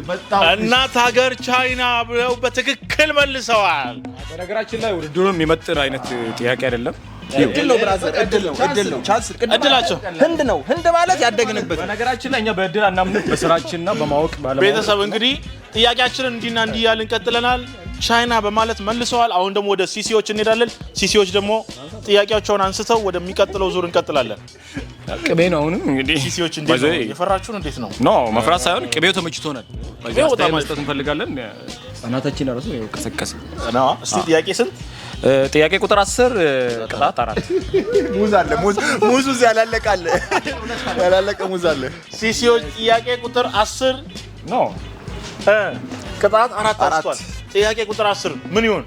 በጣም እናት ሀገር ቻይና ብለው በትክክል መልሰዋል። በነገራችን ላይ ውድድሩን የሚመጥን አይነት ጥያቄ አይደለም። እድል ነው brother፣ እድል ነው፣ እድል ነው። Chance እድላቸው ህንድ ነው። ህንድ ማለት ያደግንበት። በነገራችን ላይ እኛ በእድል አናምንም፣ በስራችንና በማወቅ ባለማወቅ። ቤተሰብ እንግዲህ ጥያቄያችንን እንዲና እንዲህ እያልን ቀጥለናል። ቻይና በማለት መልሰዋል። አሁን ደግሞ ወደ ሲሲዎች እንሄዳለን። ሲሲዎች ደግሞ ጥያቄያቸውን አንስተው ወደሚቀጥለው ዙር እንቀጥላለን። ቅቤ ነው አሁንም እንግዲህ። ሲሲዎች እንዴት ነው? By the way፣ የፈራችሁን እንዴት ነው? No፣ መፍራት ሳይሆን ቅቤው ተመችቶናል። ቅቤው በጣም አስተያየት መስጠት እንፈልጋለን። እናታችን ራሱ ይኸው ቀሰቀሰ። ነው። እስቲ ጥያቄ ስንት? ጥያቄ ቁጥር 10፣ ቅጣት 4። ሙዝ አለ። ሙዝ፣ ሙዙ እዚህ ያላለቀ አለ። ያላለቀ ሙዝ አለ። ሲሲዎች ጥያቄ ቁጥር 10 No። ቅጣት 4 አንስቷል። ጥያቄ ቁጥር 10 ምን ይሆን?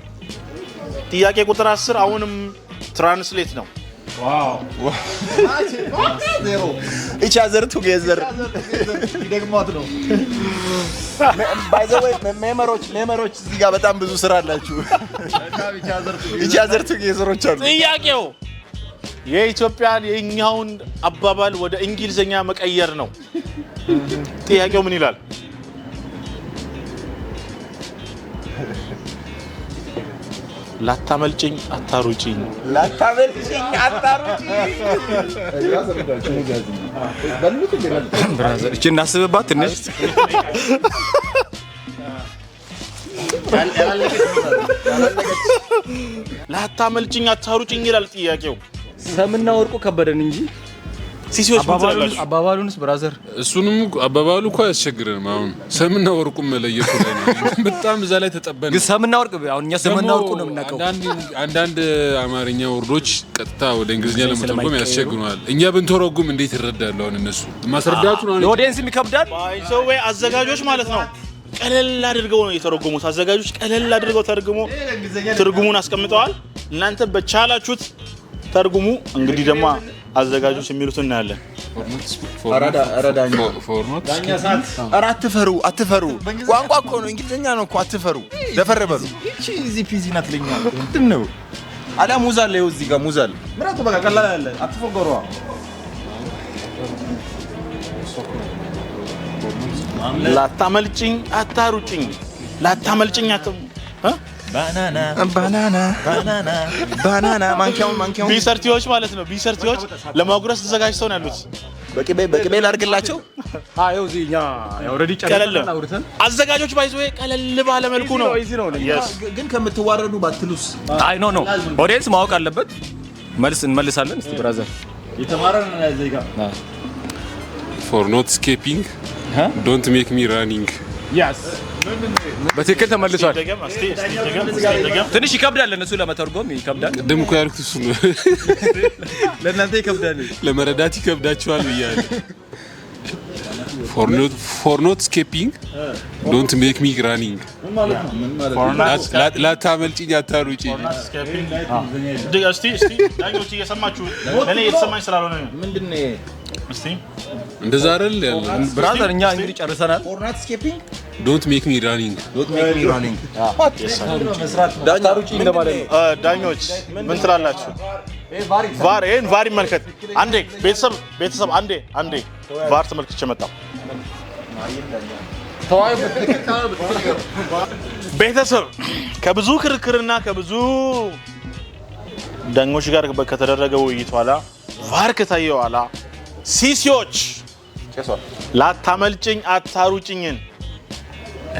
ጥያቄ ቁጥር 10 አሁንም translate ነው። Each other together። ደግሟት ነው። By the way memer ኦች፣ memer ኦች እዚህ ጋር በጣም ብዙ ስራ አላችሁ። Each other together ኦች አሉ። ጥያቄው የኢትዮጵያን የእኛውን አባባል ወደ እንግሊዝኛ መቀየር ነው። ጥያቄው ምን ይላል? ላታመልጭኝ አታሩጪኝ። ላታመልጭኝ አታሩጪኝ። Brother፣ እቺ እናስብባት ትንሽ። ላታመልጭኝ አታሩጪኝ ይላል ጥያቄው። ሰምና ወርቁ ከበደን እንጂ ሲሲዎች ምን ትላላችሁ? አባባሉንስ brother? እሱንም አባባሉ እኮ አያስቸግረንም። አሁን ሰምና ወርቁን መለየቱ ላይ ነው። በጣም እዛ ላይ ተጠበን። ግን ሰምና ወርቅ አሁን እኛ ሰምና ወርቁ ነው የምናውቀው። አንዳንድ አማርኛ word ኦች ቀጥታ ወደ እንግሊዝኛ ለመተርጎም ስለማይቀየሩ። ያስቸግሩናል። እኛ ብንተረጉም እንዴት ይረዳሉ? አሁን እነሱ ማስረዳቱ ነው። ለ audience ም ይከብዳል። By the way አዘጋጆች ማለት ነው ቀለል አድርገው ነው የተረጎሙት። አዘጋጆች ቀለል አድርገው ተርጉሞ ትርጉሙን አስቀምጠዋል። እናንተ በቻላችሁት ተርጉሙ። እንግዲህ ደግሞ አዘጋጆች የሚሉትን እናያለን። ኧረ አትፈሩ፣ አትፈሩ። ቋንቋ እኮ ነው፣ እንግሊዝኛ ነው እኮ። አትፈሩ፣ ደፈር በሉ። ይቺ easy peasy ናት ለኛ። ምንድን ነው? አሊያ ሙዝ አለ፣ ይኸው እዚህ ጋር ሙዝ አለ። ምረጡ፣ በቃ ቀላል አለ። አትፎገሯ። ላታመልጭኝ አታሩጭኝ፣ ላታመልጭኝ አታ እ? Banana፣ banana፣ banana። ማንኪያውን፣ ማንኪያውን። ቢሰርቲዎች ማለት ነው። ቢሰርቲዎች ለማጉረስ ተዘጋጅተው ነው ያሉት። በቅቤ፣ በቅቤ ላድርግላቸው። አዎ እዚህ እኛ already ቀለል ጨርሰናል አውርተን። አዘጋጆች by the way ቀለል ባለ መልኩ ነው። Easy ነው ለኛ። Yes. ግን ከምትዋረዱ ባትሉስ። አይ no, no፣ audience ማወቅ አለበት። መልስ እንመልሳለን። እስቲ brother። የተማረን ዜጋ። For not escaping, don't make me running። Yes፣ በትክክል ተመልሷል። ደገም እስቲ፣ እስቲ ደገም፣ እስቲ ደገም። ትንሽ ይከብዳል፣ ለእነሱ ለመተርጎም ይከብዳል። ቅድም እኮ ያልኩት እሱ ነው። ለእናንተ ይከብዳል። ለመረዳት ይከብዳቸዋል ብያለሁ። For not escaping, don't make me running። ላታመልጭኝ አታሩጪኝ። እስቲ፣ እስቲ ዳኞች እየሰማችሁ፣ ለእኔ እየተሰማኝ ስላልሆነ ነው። ምንድን ነው ይሄ? እስቲ። እንደዛ አይደል ያለው? Brother፣ እኛ እንግዲህ ጨርሰናል። For not escaping Don't make me running። Don't make me running። አታሩጪኝ እንደማለት ነው። ዳኞች ምን ትላላችሁ? VAR፣ ይሄን VAR ይመልከት አንዴ። ቤተሰብ፣ ቤተሰብ፣ አንዴ፣ አንዴ VAR ተመልክቼ መጣሁ። ቤተሰብ ከብዙ ክርክርና ከብዙ ዳኞች ጋር ከተደረገ ውይይት ኋላ፣ VAR ከታየ ኋላ ሲሲዎች ላታመልጭኝ አታሩጭኝን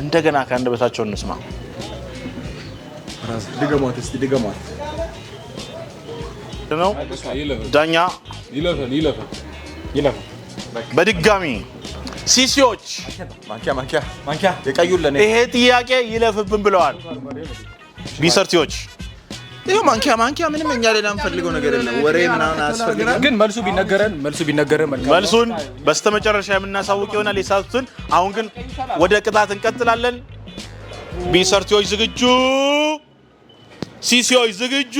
እንደገና ከአንደበታቸው እንስማ። ድገሟት እስቲ፣ ድገሟት። ነው ዳኛ። ይለፈን፣ ይለፈን። ይለፍ። በድጋሚ ሲሲዎች ማንኪያ፣ ማንኪያ፣ ማንኪያ፣ የቀዩን ለኔ። ይሄ ጥያቄ ይለፍብን ብለዋል። ቢሰርቲዎች ይኸው ማንኪያ፣ ማንኪያ። ምንም እኛ ሌላ የምንፈልገው ነገር የለም። ወሬ ምናምን አያስፈልግም። ግን መልሱ ቢነገረን፣ መልሱ ቢነገረን መልካም ነው። መልሱን በስተመጨረሻ የምናሳውቅ ይሆናል የሳቱትን። አሁን ግን ወደ ቅጣት እንቀጥላለን። ቢሰርቲዎች ዝግጁ፣ ሲሲዎች ዝግጁ።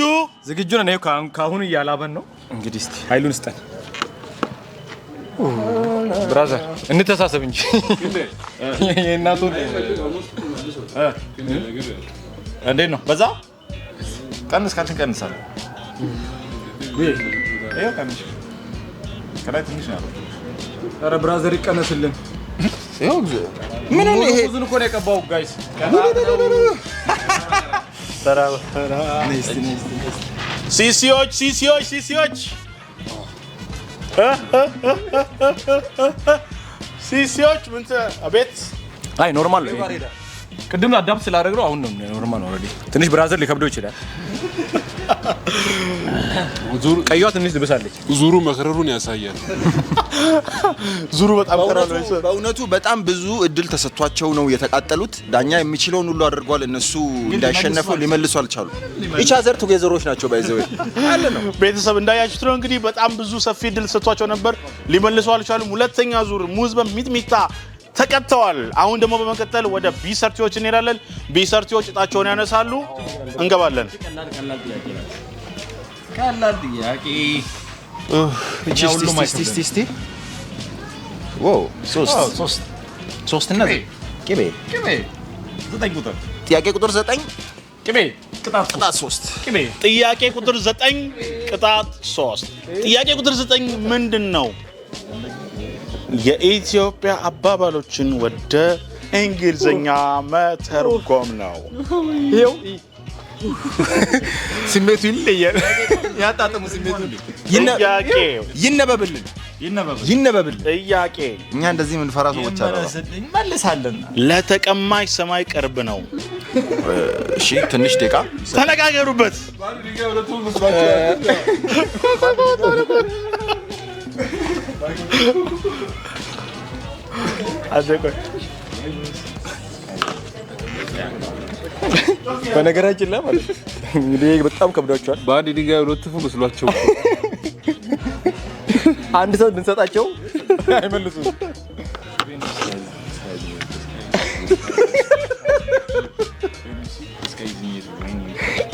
ዝግጁ ነን። ይኸው ከአሁኑ እያላበን ነው። እንግዲህ እስቲ ኃይሉን ስጠን brother፣ እንተሳሰብ እንጂ የእናቱን። እንዴት ነው በዛ? ቀንስ ካልሽን ቀንሳለሁ። ይኸው ቀንሽ። ከላይ ትንሽ ነው ያለው። ኧረ brother ይቀነስልን። ይኸው ምን ነው ይሄ? ብዙን እኮ ነው የቀባው guys። ነይ እስቲ፣ ነይ እስቲ፣ ነይ እስቲ። ሲሲዎች፣ ሲሲዎች፣ ሲሲዎች፣ ሲሲዎች ምን አቤት። አይ normal ነው። ቅድም adapt ስላደረግነው አሁን ነው normal ነው። Already ትንሽ brother ሊከብደው ይችላል። ቀይዋ ትንሽ ትብሳለች። ዙሩ መክረሩን ያሳያል። ዙሩ በጣም ከራሉ። በእውነቱ በጣም ብዙ እድል ተሰጥቷቸው ነው የተቃጠሉት። ዳኛ የሚችለውን ሁሉ አድርጓል። እነሱ እንዳይሸነፉ ሊመልሱ አልቻሉ። Each other together ኦች ናቸው። By the way አለ ነው። ቤተሰብ እንዳያችሁት ነው እንግዲህ፣ በጣም ብዙ ሰፊ እድል ተሰጥቷቸው ነበር፣ ሊመልሱ አልቻሉም። ሁለተኛ ዙር ሙዝ በሚጥሚጣ ተቀጥተዋል። አሁን ደግሞ በመቀጠል ወደ ቢሰርቲዎች እንሄዳለን። ቢሰርቲዎች እጣቸውን ያነሳሉ፣ እንገባለን። ቀላል ጥያቄ። እቺ እስቲ እስቲ እስቲ እስቲ፣ wow፣ ሶስት። ሶስት። ሶስት እና ቅቤ። ቅቤ 9 ቁጥር። ጥያቄ ቁጥር 9። ቅቤ ቅጣት። ቅጣት 3። ቅቤ። ጥያቄ ቁጥር 9 ቅጣት 3። ጥያቄ ቁጥር 9 ምንድን ነው? የኢትዮጵያ አባባሎችን ወደ እንግሊዝኛ መተርጎም ነው። ይኸው ስሜቱ ይለያል። ያጣጥሙ ስሜቱ። ጥያቄ ይነበብልን። ይነበብ። ይነበብልን። ጥያቄ እኛ እንደዚህ የምንፈራ ሰዎች አለ። እንመልሳለን። ለተቀማጭ ሰማይ ቅርብ ነው። እሺ፣ ትንሽ ደቂቃ ተነጋገሩበት። በነገራችን ላይ ማለት እንግዲህ በጣም ከብዷቸዋል። በአንድ ድንጋይ ሁለት ወፍ መስሏቸው። አንድ ሰው ብንሰጣቸው አይመልሱም።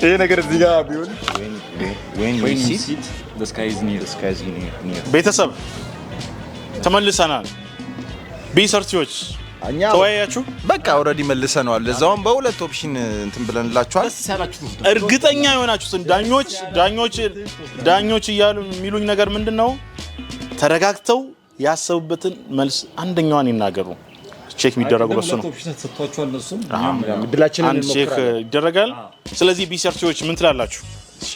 ይሄ ነገር እዚህ ጋር ቢሆን ቤተሰብ ተመልሰናል። ቢሰርቲዎች እኛ ተወያያችሁ? በቃ already መልሰነዋል። ለዛውም በሁለት option እንትን ብለንላችኋል። እርግጠኛ የሆናችሁትን ዳኞች፣ ዳኞች፣ ዳኞች እያሉ የሚሉኝ ነገር ምንድን ነው? ተረጋግተው ያሰቡበትን መልስ አንደኛዋን ይናገሩ። Check የሚደረገው በሱ ነው። ተሰጥቷቸዋል እነሱም። እድላችንን አንድ check እንሞክራለን። ይደረጋል። ስለዚህ ቢሰርቲዎች ምን ትላላችሁ? እሺ፣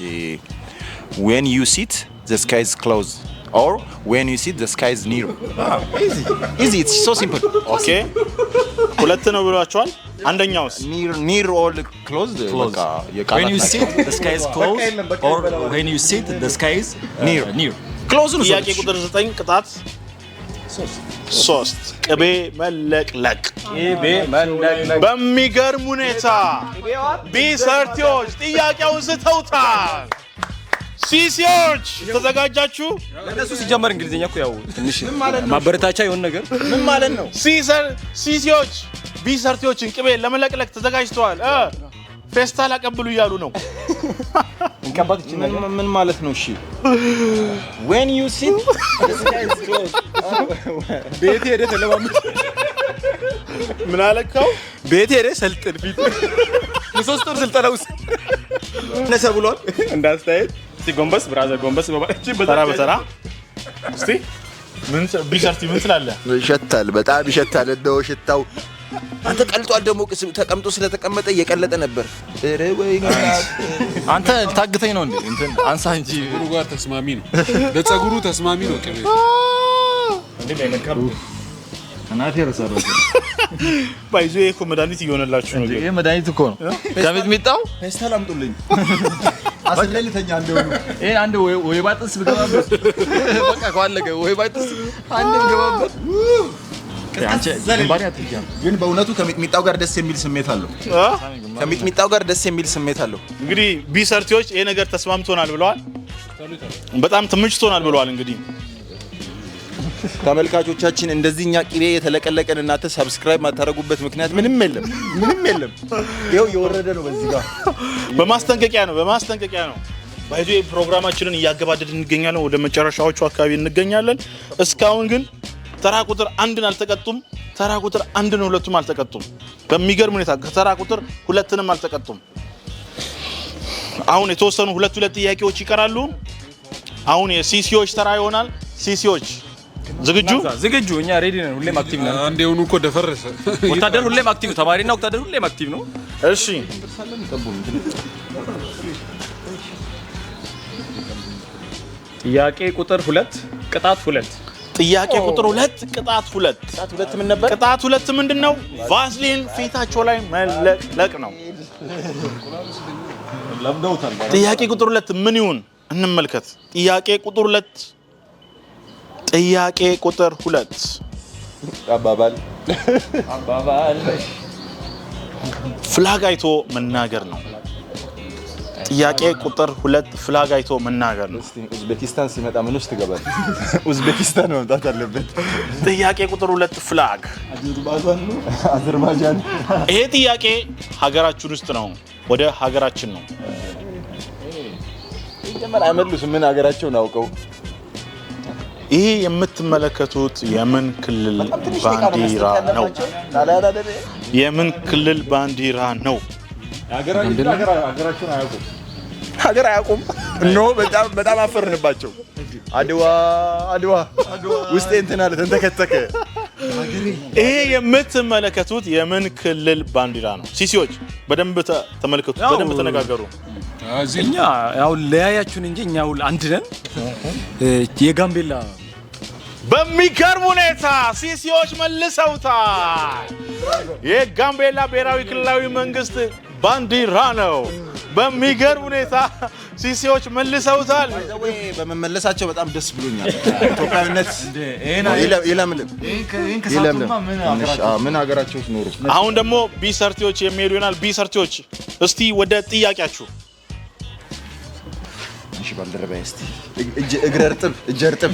when you sit, the sky is close or when you sit, the sky is near. Easy, easy, it's so simple. Okay፣ ሁለት ነው ብሏቸዋል። አንደኛውስ? Near, near or close፣ በቃ የቃላት When you ናቸው። sit, the sky is close, or when you sit, the sky is Near. Near. Close ነው። ጥያቄ ቁጥር 9 ቅጣት 3፣ ቅቤ መለቅለቅ። ቅቤ መለቅለቅ። በሚገርም ሁኔታ ቢሰርቲዎች ጥያቄውን ስተውታል። ሲሲዎች ተዘጋጃችሁ? እነሱ ሲጀመር እንግሊዝኛ እኮ ያው ትንሽ ማበረታቻ የሆነ ነገር። ምን ማለት ነው? ሲሲዎች ቢሰርቲዎችን ቅቤ ለመለቅለቅ ተዘጋጅተዋል። ፌስታል አቀብሉ እያሉ ነው። እንቀባት ይችላል። ምን ማለት ነው? እሺ፣ when you sit, the sky is close. ቤት ሄደህ ተለማመድ። ምን አለከው? ቤት ሄደህ ሰልጥን። ፊት የ3 ወር ስልጠና ውስጥ ነሰ ብሏል። እንዳስተያየት እስቲ ጎንበስ brother፣ ጎንበስ በማለት ተራ በተራ እስቲ ምን ቢሰርቲ ምን ትላለህ? ይሸታል፣ በጣም ይሸታል። እንደው ሽታው አንተ ቀልጧል። ደግሞ ተቀምጦ ስለተቀመጠ እየቀለጠ ነበር። ኧረ ወይኔ! አንተ ታግተኝ ነው እንዴ? እንትን አንሳ እንጂ። ጸጉሩ ጋር ተስማሚ ነው። ለጸጉሩ ተስማሚ ነው ቅቤ። እናቴ ረሳለሁ። ባይዞ ይሄ እኮ መድኃኒት እየሆነላችሁ ነው። ይሄ መድኃኒት እኮ ነው ከሚጥሚጣው። ፌስታል አምጡልኝ። አስሬ ልተኛ እንደሆኑ። ይሄ አንድ ወይባ ጥስ ብገባበት በቃ እኮ አለቀ። ወይባ ጥስ አንድ ብገባበት አንቺ ግንባሬ አትይዣም። ግን በእውነቱ ከሚጥሚጣው ጋር ደስ የሚል ስሜት አለው። እ? ከሚጥሚጣው ጋር ደስ የሚል ስሜት አለው። እንግዲህ ቢሰርቲዎች ይሄ ነገር ተስማምቶናል ብለዋል። በጣም ተመችቶናል ብለዋል። እንግዲህ ተመልካቾቻችን፣ እንደዚህ እኛ ቅቤ የተለቀለቀን እናንተ subscribe ማታደርጉበት ምክንያት ምንም የለም፣ ምንም የለም። ይኸው የወረደ ነው በዚህ ጋር። በማስጠንቀቂያ ነው፣ በማስጠንቀቂያ ነው። By the way ፕሮግራማችንን እያገባደድን እንገኛለን። ወደ መጨረሻዎቹ አካባቢ እንገኛለን። እስካሁን ግን ተራ ቁጥር 1ን አልተቀጡም። ተራ ቁጥር 1ን ሁለቱም አልተቀጡም። በሚገርም ሁኔታ ከተራ ቁጥር 2ንም አልተቀጡም። አሁን የተወሰኑ ሁለት ሁለት ጥያቄዎች ይቀራሉ። አሁን የሲሲዎች ተራ ይሆናል። ሲሲዎች ዝግጁ? ዝግጁ፣ እኛ ready ነን። ሁሌም active ነን። አንድ የሆኑ እኮ ደፈረሰ። ወታደር ሁሌም active፣ ተማሪና ወታደር ሁሌም active ነው። እሺ። ጥያቄ ቁጥር 2 ቅጣት 2። ጥያቄ ቁጥር 2 ቅጣት 2። ቅጣት 2 ምን ነበር? ቅጣት 2 ምንድን ነው? ቫዝሊን ፊታቸው ላይ መለቅለቅ ነው። ጥያቄ ቁጥር 2 ምን ይሁን እንመልከት። ጥያቄ ቁጥር 2፣ ጥያቄ ቁጥር 2 አባባል Flag አይቶ መናገር ነው። ጥያቄ ቁጥር 2 flag አይቶ መናገር ነው። እስቲ ኡዝቤኪስታን ሲመጣ ምን ውስጥ ትገባል? ኡዝቤኪስታን መምጣት አለበት። ጥያቄ ቁጥር 2 flag። አዘርባይጃን። ይሄ ጥያቄ ሀገራችን ውስጥ ነው፣ ወደ ሀገራችን ነው። ጀመር አይመልሱም። ምን ሀገራቸውን አውቀው። ይህ የምትመለከቱት የምን ክልል ባንዲራ ነው? ጣሊያን አይደል? የምን ክልል ባንዲራ ነው? ሀገራቸውን አያውቁም። ሀገር አያውቁም። No፣ በጣም በጣም አፈርንባቸው። አድዋ አድዋ ውስጤ እንትን አለ፣ ተንተከተከ። ይሄ የምትመለከቱት የምን ክልል ባንዲራ ነው? ሲሲዎች በደንብ ተመልከቱ፣ በደንብ ተነጋገሩ። እዚህ እኛ ያው ለያያችሁን እንጂ እኛ ሁል አንድ ነን። የጋምቤላ። በሚገርም ሁኔታ ሲሲዎች መልሰውታል። የጋምቤላ ብሔራዊ ክልላዊ መንግስት ባንዲራ ነው። በሚገርም ሁኔታ ሲሲዎች መልሰውታል። በመመለሳቸው በጣም ደስ ብሎኛል። ኢትዮጵያዊነት ይለምልም ይለምልም። ትንሽ፣ አዎ፣ ምን ሀገራቸው ውስጥ ኖሩ። አሁን ደግሞ ቢሰርቲዎች የሚሄዱ ይሆናል። ቢሰርቲዎች፣ እስቲ ወደ ጥያቄያችሁ። እሺ ባልደረባዬ፣ እስቲ እጅ እግረ እርጥብ፣ እጀ እርጥብ።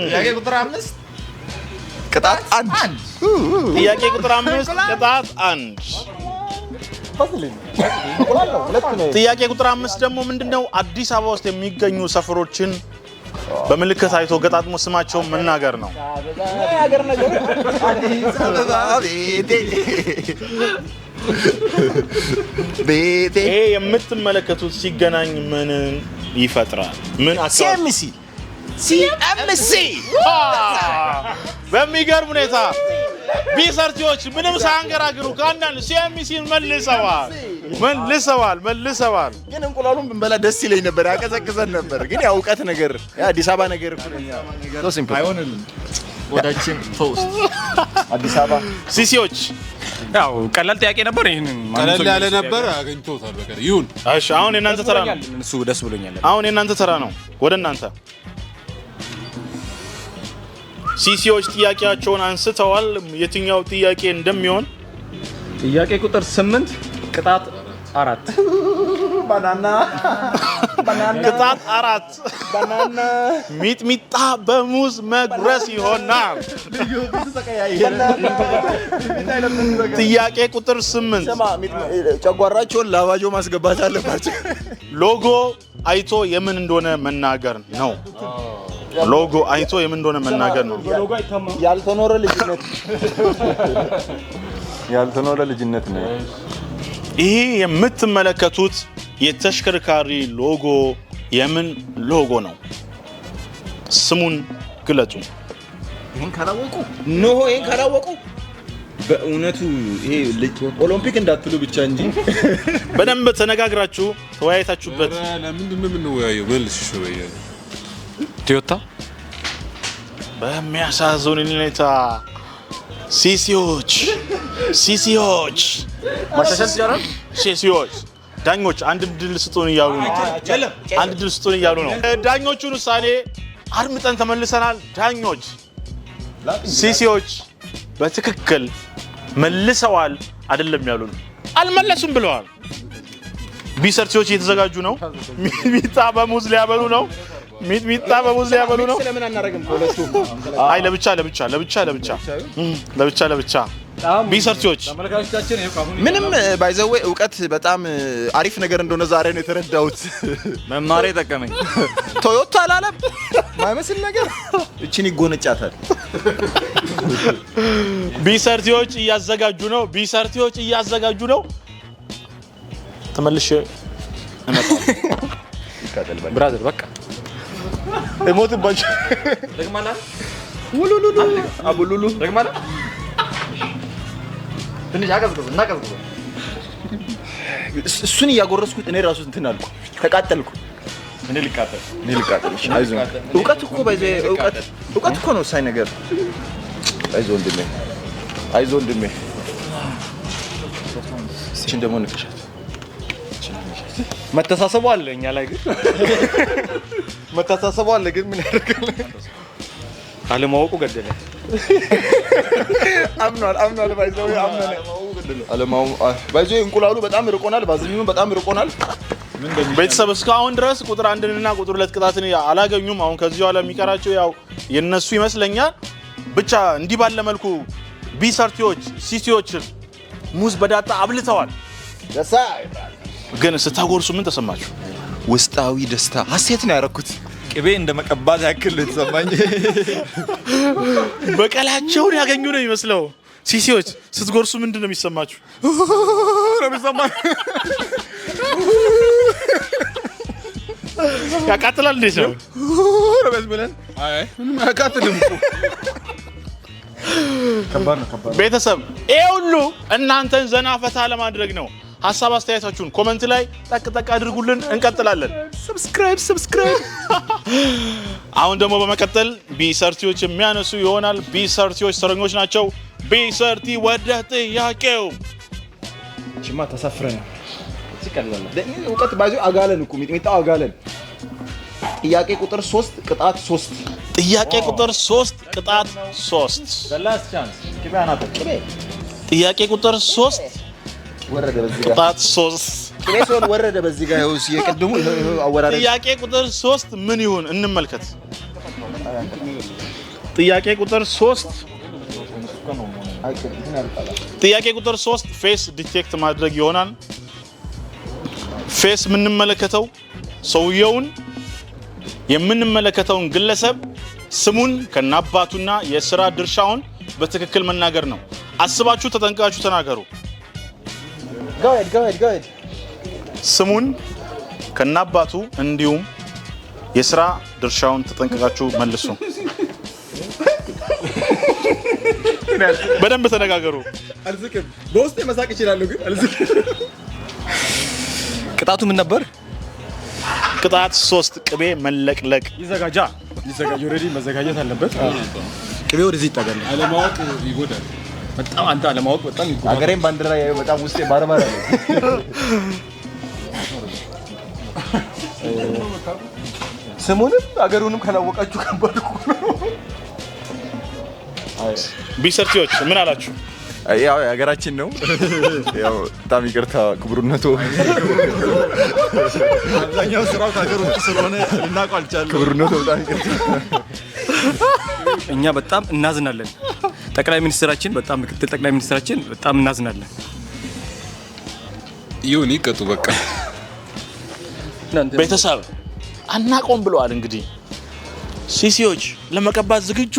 ጥያቄ ቁጥር 5 ቅጣት 1። ጥያቄ ቁጥር 5 ቅጣት 1። ጥያቄ ቁጥር 5 ደግሞ ምንድነው? አዲስ አበባ ውስጥ የሚገኙ ሰፈሮችን በምልክት አይቶ ገጣጥሞ ስማቸውን መናገር ነው። አበባ ቤቴ ቤቴ። ይሄ የምትመለከቱት ሲገናኝ ምንን ይፈጥራል? ምን አካባቢ? ሲኤምሲ፣ ሲኤምሲ። በሚገርም ሁኔታ ቢሰርቲዎች ምንም ሳያንገራግሩ ከአንዳንድ ሲኤምሲን መልሰዋል፣ መልሰዋል፣ መልሰዋል። ግን እንቁላሉን ብንበላ ደስ ይለኝ ነበር፣ ያቀዘቅዘን ነበር። ግን ያው እውቀት ነገር፣ ያ አዲስ አበባ ነገር እኮ ነው። So simple። አይሆንልም። ወዳችን ፈውስ። አዲስ አበባ። ሲሲዎች። ያው ቀላል ጥያቄ ነበር። ይሄንን ማንም ቀለል ሰው ያለ የሚመልስ ነበር፣ አገኝቶታል። በቃ ይሁን። እሺ፣ አሁን የእናንተ ተራ ነው። እሱ ደስ ብሎኛል። አሁን የእናንተ ተራ ነው። ወደ እናንተ። ሲሲዎች ጥያቄያቸውን አንስተዋል። የትኛው ጥያቄ እንደሚሆን? ጥያቄ ቁጥር 8 ቅጣት 4። Banana, banana. ቅጣት 4። Banana. ሚጥሚጣ በሙዝ መጉረስ ይሆናል። ጥያቄ ቁጥር 8። ስማ፣ ጨጓራቸውን ላቫጆ ማስገባት አለባቸው። ሎጎ አይቶ የምን እንደሆነ መናገር ነው። ሎጎ አይቶ የምን እንደሆነ መናገር ነው። ያልተኖረ ልጅነት፣ ያልተኖረ ልጅነት ነው። ይሄ የምትመለከቱት የተሽከርካሪ ሎጎ የምን ሎጎ ነው? ስሙን ግለጹ። ይሄን ካላወቁ፣ no፣ ይሄን ካላወቁ በእውነቱ ይሄ ልጅ ኦሎምፒክ እንዳትሉ ብቻ እንጂ። በደንብ ተነጋግራችሁ ተወያይታችሁበት። ኧረ ለምንድን ነው የምንወያየው? መልስ እሺ በያለ። ቶዮታ። በሚያሳዝን ሁኔታ ሲሲዎች፣ ሲሲዎች ማሻሻል ይቻላል። ሲሲዎች ዳኞች አንድ ድል ስጡን እያሉ ነው። አንድ ድል ስጡን እያሉ ነው። ዳኞቹን ውሳኔ አድምጠን ተመልሰናል። ዳኞች ሲሲዎች በትክክል መልሰዋል አይደለም ያሉን፣ አልመለሱም ብለዋል። ቢሰርቲዎች እየተዘጋጁ ነው። ሚጥሚጣ በሙዝ ሊያበሉ ነው። ሚጥሚጣ በሙዝ ሊያበሉ ነው። ለምን አናደርግም? ከሁለቱ አይ፣ ለብቻ ለብቻ፣ ለብቻ ለብቻ፣ ለብቻ ለብቻ ቢሰርቲዎች። ተመልካቾቻችን ይኸው አሁን ምንም by the way እውቀት በጣም አሪፍ ነገር እንደሆነ ዛሬ ነው የተረዳሁት። መማሬ ጠቀመኝ። ቶዮታ አላለም፣ ማይመስል ነገር እችን ይጎነጫታል። ቢሰርቲዎች እያዘጋጁ ነው። ቢሰርቲዎች እያዘጋጁ ነው። ተመልሼ Brother በቃ። እሞትባቸው። ደግማለህ? ውሉሉሉ አቡሉሉ። ደግማለህ? ትንሽ አቀዝቅዝ፣ እናቀዝቅዝ። እሱን እያጎረስኩት እኔ ራሱ እንትን አልኩ፣ ተቃጠልኩ። እኔ ልቃጠል፣ እኔ ልቃጠል። እሺ አይዞህ። እውቀት እኮ by the way እውቀት እውቀት እኮ ነው ወሳኝ ነገር። አይዞህ ወንድሜ፣ አይዞህ ወንድሜ። እችን ደግሞ ንከሻት። መተሳሰቡ አለ እኛ ላይ ግን፣ መተሳሰቡ አለ ግን ምን ያደርጋል? አለማወቁ ገደለ። አምኗል፣ አምኗል፣ by the way አምኗል። አለማው by the way እንቁላሉ በጣም ርቆናል፣ ባዝሊኑ በጣም ርቆናል። ቤተሰብ እስካሁን ድረስ ቁጥር 1ንና ቁጥር 2 ቅጣትን አላገኙም። አሁን ከዚህ በኋላ የሚቀራቸው ያው የነሱ ይመስለኛል። ብቻ እንዲህ ባለ መልኩ ቢሰርቲዎች ሲሲዎችን ሙዝ በዳጣ አብልተዋል። ግን ስታጎርሱ ምን ተሰማችሁ? ውስጣዊ ደስታ፣ ሀሴት ነው ያደረኩት። ቅቤ እንደ መቀባት ያክል የተሰማኝ። በቀላቸውን ያገኙ ነው የሚመስለው። ሲሲዎች ስትጎርሱ ምንድን ነው የሚሰማችሁ? ነው የሚሰማኝ። ያቃጥላል? እንዴት ነው? ነው የሚያስብለን። አይ ምንም አያቃጥልም እኮ። ቤተሰብ ይሄ ሁሉ እናንተን ዘና ፈታ ለማድረግ ነው። ሀሳብ አስተያየታችሁን comment ላይ ጠቅ ጠቅ አድርጉልን። እንቀጥላለን። Subscribe፣ subscribe። አሁን ደግሞ በመቀጠል ቢሰርቲዎች የሚያነሱ ይሆናል። ቢሰርቲዎች ተረኞች ናቸው። ቢሰርቲ ወደ ጥያቄው። ችማ ተሳፍረናል። እውቀት by the way አጋለን እኮ፣ ሚጥሚጣው አጋለን። ጥያቄ ቁጥር 3፣ ቅጣት 3። ጥያቄ ቁጥር 3፣ ቅጣት 3። Last chance፣ ቅቤ አናት። ጥያቄ ቁጥር 3 ወረደ በዚህ ጋር። ቅጣት 3። ቅቤ ሲሆን ወረደ በዚህ ጋር። ይኸው የቅድሙ ይኸው አወራረድ። ጥያቄ ቁጥር 3 ምን ይሁን እንመልከት። ጥያቄ ቁጥር 3፣ ጥያቄ ቁጥር 3 face detect ማድረግ ይሆናል። Face የምንመለከተው ሰውየውን፣ የምንመለከተውን ግለሰብ ስሙን ከነአባቱና የስራ ድርሻውን በትክክል መናገር ነው። አስባችሁ ተጠንቅቃችሁ ተናገሩ። Go ahead, go ahead, go ahead. ስሙን ከነአባቱ እንዲሁም የስራ ድርሻውን ተጠንቅቃችሁ መልሱ። በደንብ ተነጋገሩ። አልስቅም። በውስጤ መሳቅ እችላለሁ ግን አልስቅም። ቅጣቱ ምን ነበር? ቅጣት 3፣ ቅቤ መለቅለቅ። ይዘጋጃ፣ ይዘጋጅ። Already መዘጋጀት አለበት። ቅቤ ወደዚህ ይጠጋል። አለማወቅ ይጎዳል። በጣም አንተ አለማወቅ በጣም ይጎዳል። ሀገሬን ባንዲራ ያየው በጣም ውስጤ ባርባር አለ። ስሙንም አገሩንም ካላወቃችሁ ከባድ እኮ ነው። ቢሰርቲዎች ምን አላችሁ? ያው የሀገራችን ነው። ያው በጣም ይቅርታ ክቡርነቱ። አብዛኛው ስራው ከሀገር ውጭ ስለሆነ ልናውቀው አልቻልንም። ክቡርነቱ በጣም ይቅርታ። እኛ በጣም እናዝናለን። ጠቅላይ ሚኒስትራችን በጣም፣ ምክትል ጠቅላይ ሚኒስትራችን በጣም እናዝናለን። ይሁን፣ ይቀጡ በቃ። ቤተሰብ አናቆም ብለዋል። እንግዲህ ሲሲዎች ለመቀባት ዝግጁ?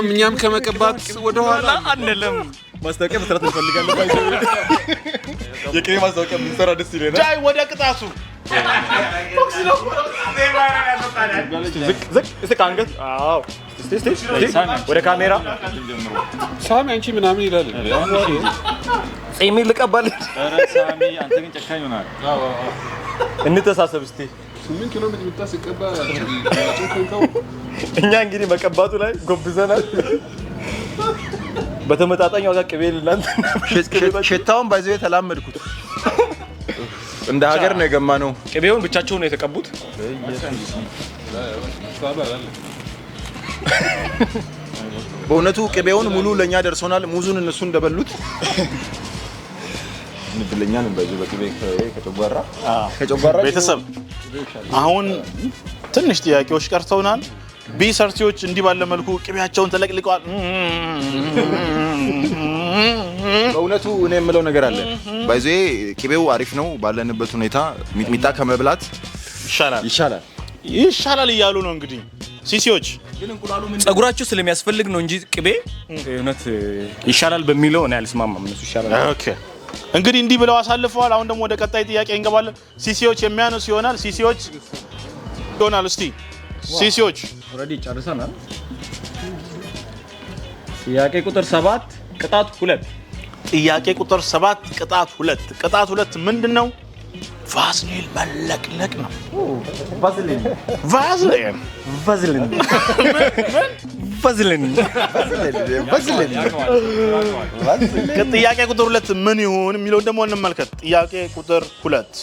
እኛም ከመቀባት ወደኋላ አንልም። ማስታወቂያ መስራት እንፈልጋለን። የቅቤ ማስታወቂያ ብንሰራ ደስ ይለናል። ዳይ ወደ ቅጣቱ። ዝቅ ዝቅ እስቲ ከአንገት፣ አዎ፣ እስቲ እስቲ እስቲ ወደ ካሜራ። ሳሚ አንቺ ምናምን ይላል። ጺሜ ልቀባል። ሳሚ አንተ ግን ጨካኝ ሆናል። እንተሳሰብ እስቲ። 8 ኪሎ ሚጥሚጣ ሲቀባ ጨከንከው። እኛ እንግዲህ መቀባቱ ላይ ጎብዘናል። በተመጣጣኝ ዋጋ ቅቤ ልናንተ ሽታውን by the way ተላመድኩት። እንደ ሀገር ነው የገማ ነው። ቅቤውን ብቻቸውን ነው የተቀቡት። በእውነቱ ቅቤውን ሙሉ ለእኛ ደርሶናል። ሙዙን እነሱ እንደበሉት እድለኛ ነን። በዚህ በቅቤ ከጨጓራ ቤተሰብ አሁን ትንሽ ጥያቄዎች ቀርተውናል። ቢሰርቲዎች እንዲህ ባለ መልኩ ቅቤያቸውን ተለቅልቀዋል። በእውነቱ እኔ የምለው ነገር አለ። By the way ቅቤው አሪፍ ነው። ባለንበት ሁኔታ ሚጥሚጣ ከመብላት ይሻላል። ይሻላል። ይሻላል እያሉ ነው እንግዲህ ሲሲዎች። ጸጉራችሁ ስለሚያስፈልግ ነው እንጂ ቅቤ እውነት ይሻላል በሚለው እኔ አልስማማም። እነሱ ይሻላል። Okay፣ እንግዲህ እንዲህ ብለው አሳልፈዋል። አሁን ደግሞ ወደ ቀጣይ ጥያቄ እንገባለን። ሲሲዎች የሚያነሱ ይሆናል። ሲሲዎች ይሆናል። እስቲ ሲሲዎች። Already ጨርሰናል። ጥያቄ ቁጥር 7፣ ቅጣት 2። ጥያቄ ቁጥር 7 ቅጣት 2። ቅጣት 2 ምንድን ነው? ቫዝሊን መለቅለቅ ነው። ቫዝሊን። ቫዝሊን። ቫዝሊን፣ ቫዝሊን። ቫዝሊን። ጥያቄ ቁጥር 2 ምን ይሁን የሚለውን ደግሞ እንመልከት። ጥያቄ ቁጥር 2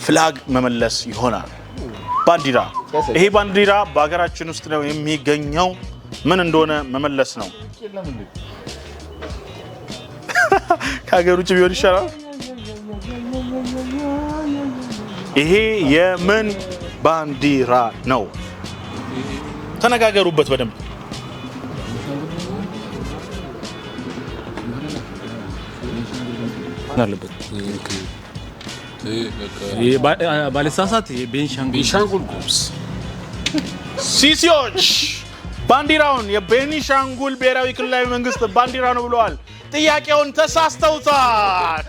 flag መመለስ ይሆናል። ባንዲራ። ይሄ ባንዲራ በሀገራችን ውስጥ ነው የሚገኘው። ምን እንደሆነ መመለስ ነው። ከሀገር ውጭ ቢሆን ይሻላል። ይሄ የምን ባንዲራ ነው? ተነጋገሩበት በደንብ። አለበት። ባልሳሳት ቤንሻንጉል። ቤንሻንጉል ጉሙዝ። ሲሲዎች ባንዲራውን የቤኒሻንጉል ብሔራዊ ክልላዊ መንግስት ባንዲራ ነው ብለዋል። ጥያቄውን ተሳስተውታል።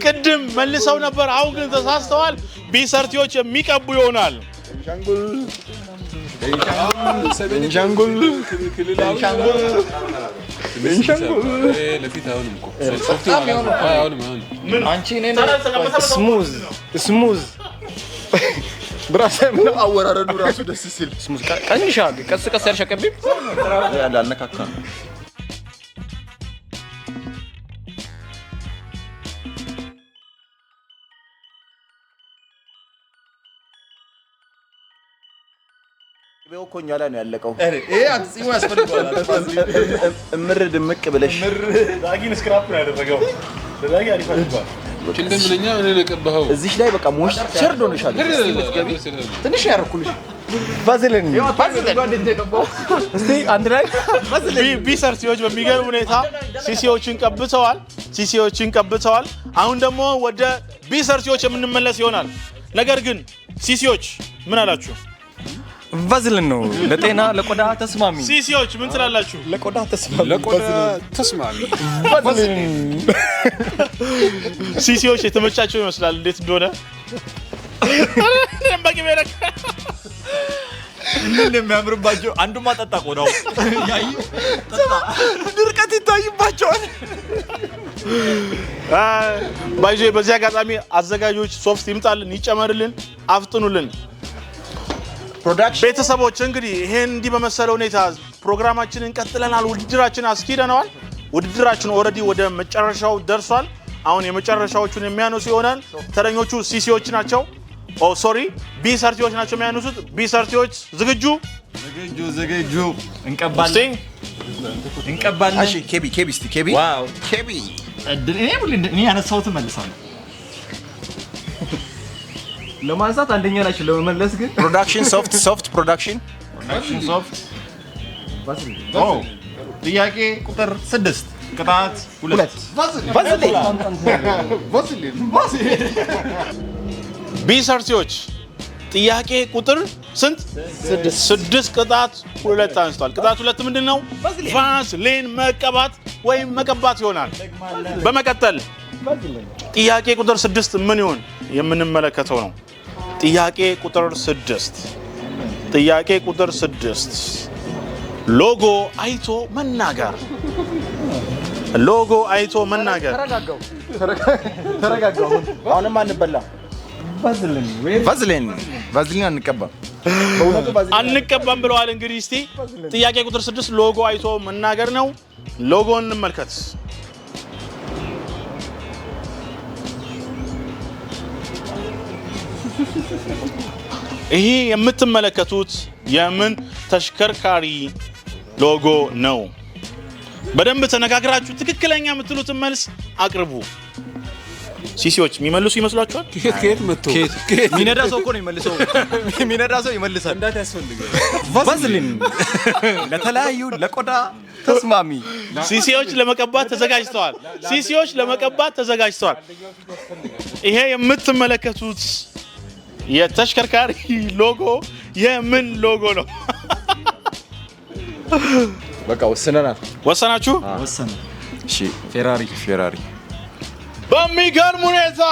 ቅድም መልሰው ነበር፣ አሁን ግን ተሳስተዋል። B thirty ዎች የሚቀቡ ይሆናል። ቤንሻንጉል። ለፊት አይሆንም እኮ፣ ሶፍት ይሆናል። አይሆንም፣ አይሆንም። አንቺ እኔን Smooth, smooth, brother። አወራረዱ ራሱ ደስ ሲል። Smooth ቀንሻ፣ ቀስ ቀስ ያልሽ አቀቢም። ላልነካካ ነው። ቅቤው እኮ እኛ ላይ ነው ያለቀው። ይሄ ጽሙ ያስፈልገዋል። እምር ድምቅ ብለሽ። ዳጊን scrub ነው ያደረገው። ዳጊ አሪፍ አድርጓል። እንደምንኛ እኔ ነው የቀባኸው። እዚሽ ላይ በቃ moisture ሆነሻል። ትንሽ ነው ያደረኩልሽ። ቫዝሊን፣ እስቲ አንድ ላይ። B thirty ዎች በሚገርም ሁኔታ ሲሲዎችን ቀብተዋል። ሲሲዎችን ቀብተዋል። አሁን ደግሞ ወደ B thirty ዎች የምንመለስ ይሆናል። ነገር ግን ሲሲዎች ምን አላችሁ? ቫዝሊን ነው ለጤና፣ ለቆዳ ተስማሚ። ሲሲዎች ምን ትላላችሁ? ለቆዳ ተስማሚ። ለቆዳ ተስማሚ። ቫዝሊን። ሲሲዎች የተመቻቸው ይመስላል። እንዴት እንደሆነ እኔም በቅቤ ምን እንደሚያምርባቸው፣ አንዱማ ጠጣ ቆዳው። ድርቀት ይታይባቸዋል። ባይዞ በዚህ አጋጣሚ አዘጋጆች ሶፍት ይምጣልን፣ ይጨመርልን፣ አፍጥኑልን። Production። ቤተሰቦች፣ እንግዲህ ይሄን እንዲህ በመሰለ ሁኔታ ፕሮግራማችንን ቀጥለናል። ውድድራችን አስኪደነዋል። ውድድራችን already ወደ መጨረሻው ደርሷል። አሁን የመጨረሻዎቹን የሚያነሱ ይሆናል። ተረኞቹ ሲሲዎች ናቸው። Oh sorry፣ B thirty ዎች ናቸው የሚያነሱት። B thirty ዎች ዝግጁ? ዝግጁ፣ ዝግጁ። እስቲ እንቀባለን፣ እንቀባለን። እሺ ኬቢ፣ ኬቢ፣ እስቲ ኬቢ። Wow። ኬቢ። እድል እኔ ሁሌ እኔ ያነሳሁትን መልሳለሁ። ለማንሳት አንደኛ ናቸው፣ ለመመለስ ግን Production፣ ሶፍት፣ ሶፍት production። ሶፍት። ጥያቄ ቁጥር 6 ቅጣት 2። ቫዝሊን። B thirty ዎች ጥያቄ ቁጥር ስንት? 6 ቅጣት 2 አንስቷል። ቅጣት 2 ምንድን ነው? ቫዝሊን መቀባት ወይም መቀባት ይሆናል። በመቀጠል ጥያቄ ቁጥር 6 ምን ይሆን የምንመለከተው ነው። ጥያቄ ቁጥር 6፣ ጥያቄ ቁጥር 6 ሎጎ አይቶ መናገር፣ ሎጎ አይቶ መናገር። ተረጋጋው። አሁንም አንበላም። ቫዝሊን፣ ቫዝሊን አንቀባም። በእውነቱ ቫዝሊን አንቀባም ብለዋል። እንግዲህ እስቲ ጥያቄ ቁጥር 6 ሎጎ አይቶ መናገር ነው። ሎጎን እንመልከት። ይሄ የምትመለከቱት የምን ተሽከርካሪ ሎጎ ነው? በደንብ ተነጋግራችሁ ትክክለኛ የምትሉትን መልስ አቅርቡ። ሲሲዎች የሚመልሱ ይመስሏችኋል? ከየት መጥቶ? የሚነዳ ሰው እኮ ነው የሚመልሰው። የሚነዳ ሰው ይመልሳል። እንዳት ያስፈልጋል። ቫዝሊን ለተለያዩ ለቆዳ ተስማሚ። ሲሲዎች ለመቀባት ተዘጋጅተዋል። ሲሲዎች ለመቀባት ተዘጋጅተዋል። ይሄ የምትመለከቱት የተሽከርካሪ ሎጎ የምን ሎጎ ነው? በቃ ወስነናል። ወሰናችሁ? ወሰነ። እሺ። ፌራሪ። ፌራሪ። በሚገርም ሁኔታ፣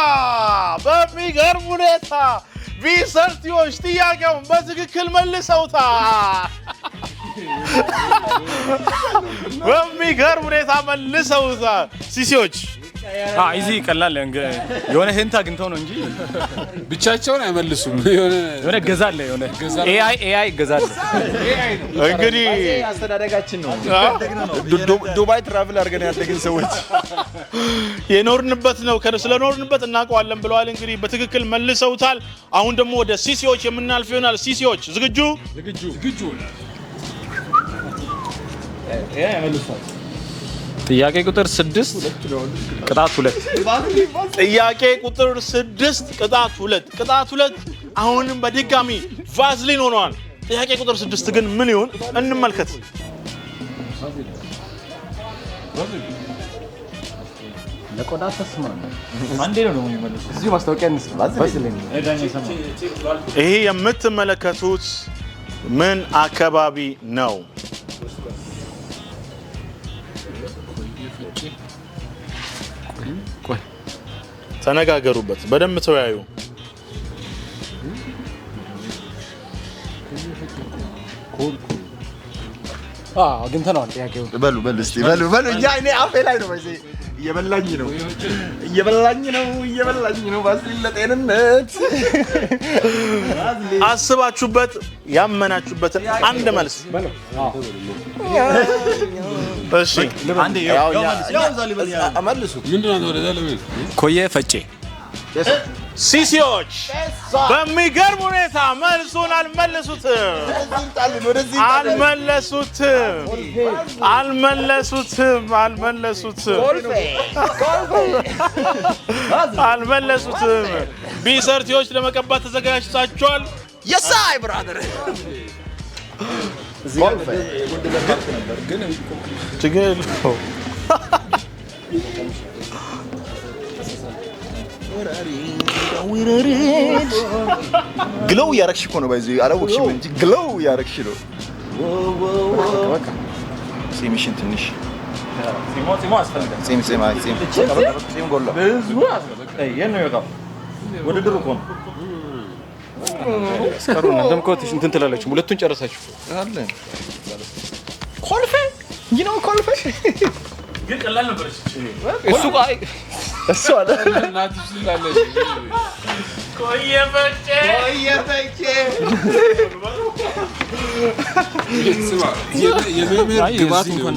በሚገርም ሁኔታ B thirty ዎች ጥያቄውን በትክክል መልሰውታል። በሚገርም ሁኔታ መልሰውታል። ሲሲዎች። Easy፣ ቀላል፣ የሆነ hint አግኝተው ነው እንጂ። ብቻቸውን አይመልሱም። የሆነ የሆነ ገዛ አለ፣ የሆነ AI ገዛ አለ። እንግዲህ አስተዳደጋችን ነው። ዱባይ travel አድርገን ያደግን ሰዎች። የኖርንበት ነው፣ ስለኖርንበት እናውቀዋለን ብለዋል። እንግዲህ በትክክል መልሰውታል። አሁን ደግሞ ወደ ሲሲዎች የምናልፍ ይሆናል። ሲሲዎች ዝግጁ? ዝግጁ። ጥያቄ ቁጥር 6፣ ቅጣት 2። ጥያቄ ቁጥር 6፣ ቅጣት 2። ቅጣት 2 አሁንም በድጋሚ ቫዝሊን ሆኗል። ጥያቄ ቁጥር 6 ግን ምን ይሆን እንመልከት። ለቆዳ ተስማሚ። አንዴ ነው ደግሞ የሚመልሱት። እዚሁ ማስታወቂያ እንስራ። ቫዝሊን። ይሄ የምትመለከቱት ምን አካባቢ ነው? ተነጋገሩበት፣ በደንብ ተወያዩ። አግኝተነዋል ጥያቄው። በሉ በሉ እስቲ በሉ በሉ። እኛ እኔ አፌ ላይ ነው፣ በዚህ እየበላኝ ነው፣ እየበላኝ ነው፣ እየበላኝ ነው። ቫዝሊን ለጤንነት። አስባችሁበት ያመናችሁበትን አንድ መልስ። እሺ። ያው መልሱ። ምንድን ነው ወደዛ ለምን? ኮየ ፈጬ። ሲሲዎች በሚገርም ሁኔታ መልሱን አልመለሱትም። አልመለሱትም። አልመለሱትም። አልመለሱትም። አልመለሱትም። B thirty ዎች ለመቀባት ተዘጋጅታችኋል? የሳይ brother። ችግር የለውም። Glow እያረግሽ እኮ ነው። ባይዚ አላወቅሽም እንጂ glow እያረግሽ ነው። ጺምሽን ትንሽ ጺም ጺም፣ አይ ጺም ጺም ጎላ። ውድድር እኮ ነው። አስቀሩ። እናንተም እኮ እንትን ትላላችሁ። ሁለቱን ጨረሳችሁ። አለ ኮልፌ፣ you know ኮልፌ። ግን ቀላል ነበረች። እሱ አይ እሱ አለ። እናትሽ ትላለች። ቆየ ፈጬ። ስማ፣ የመምህር ግባት ነው።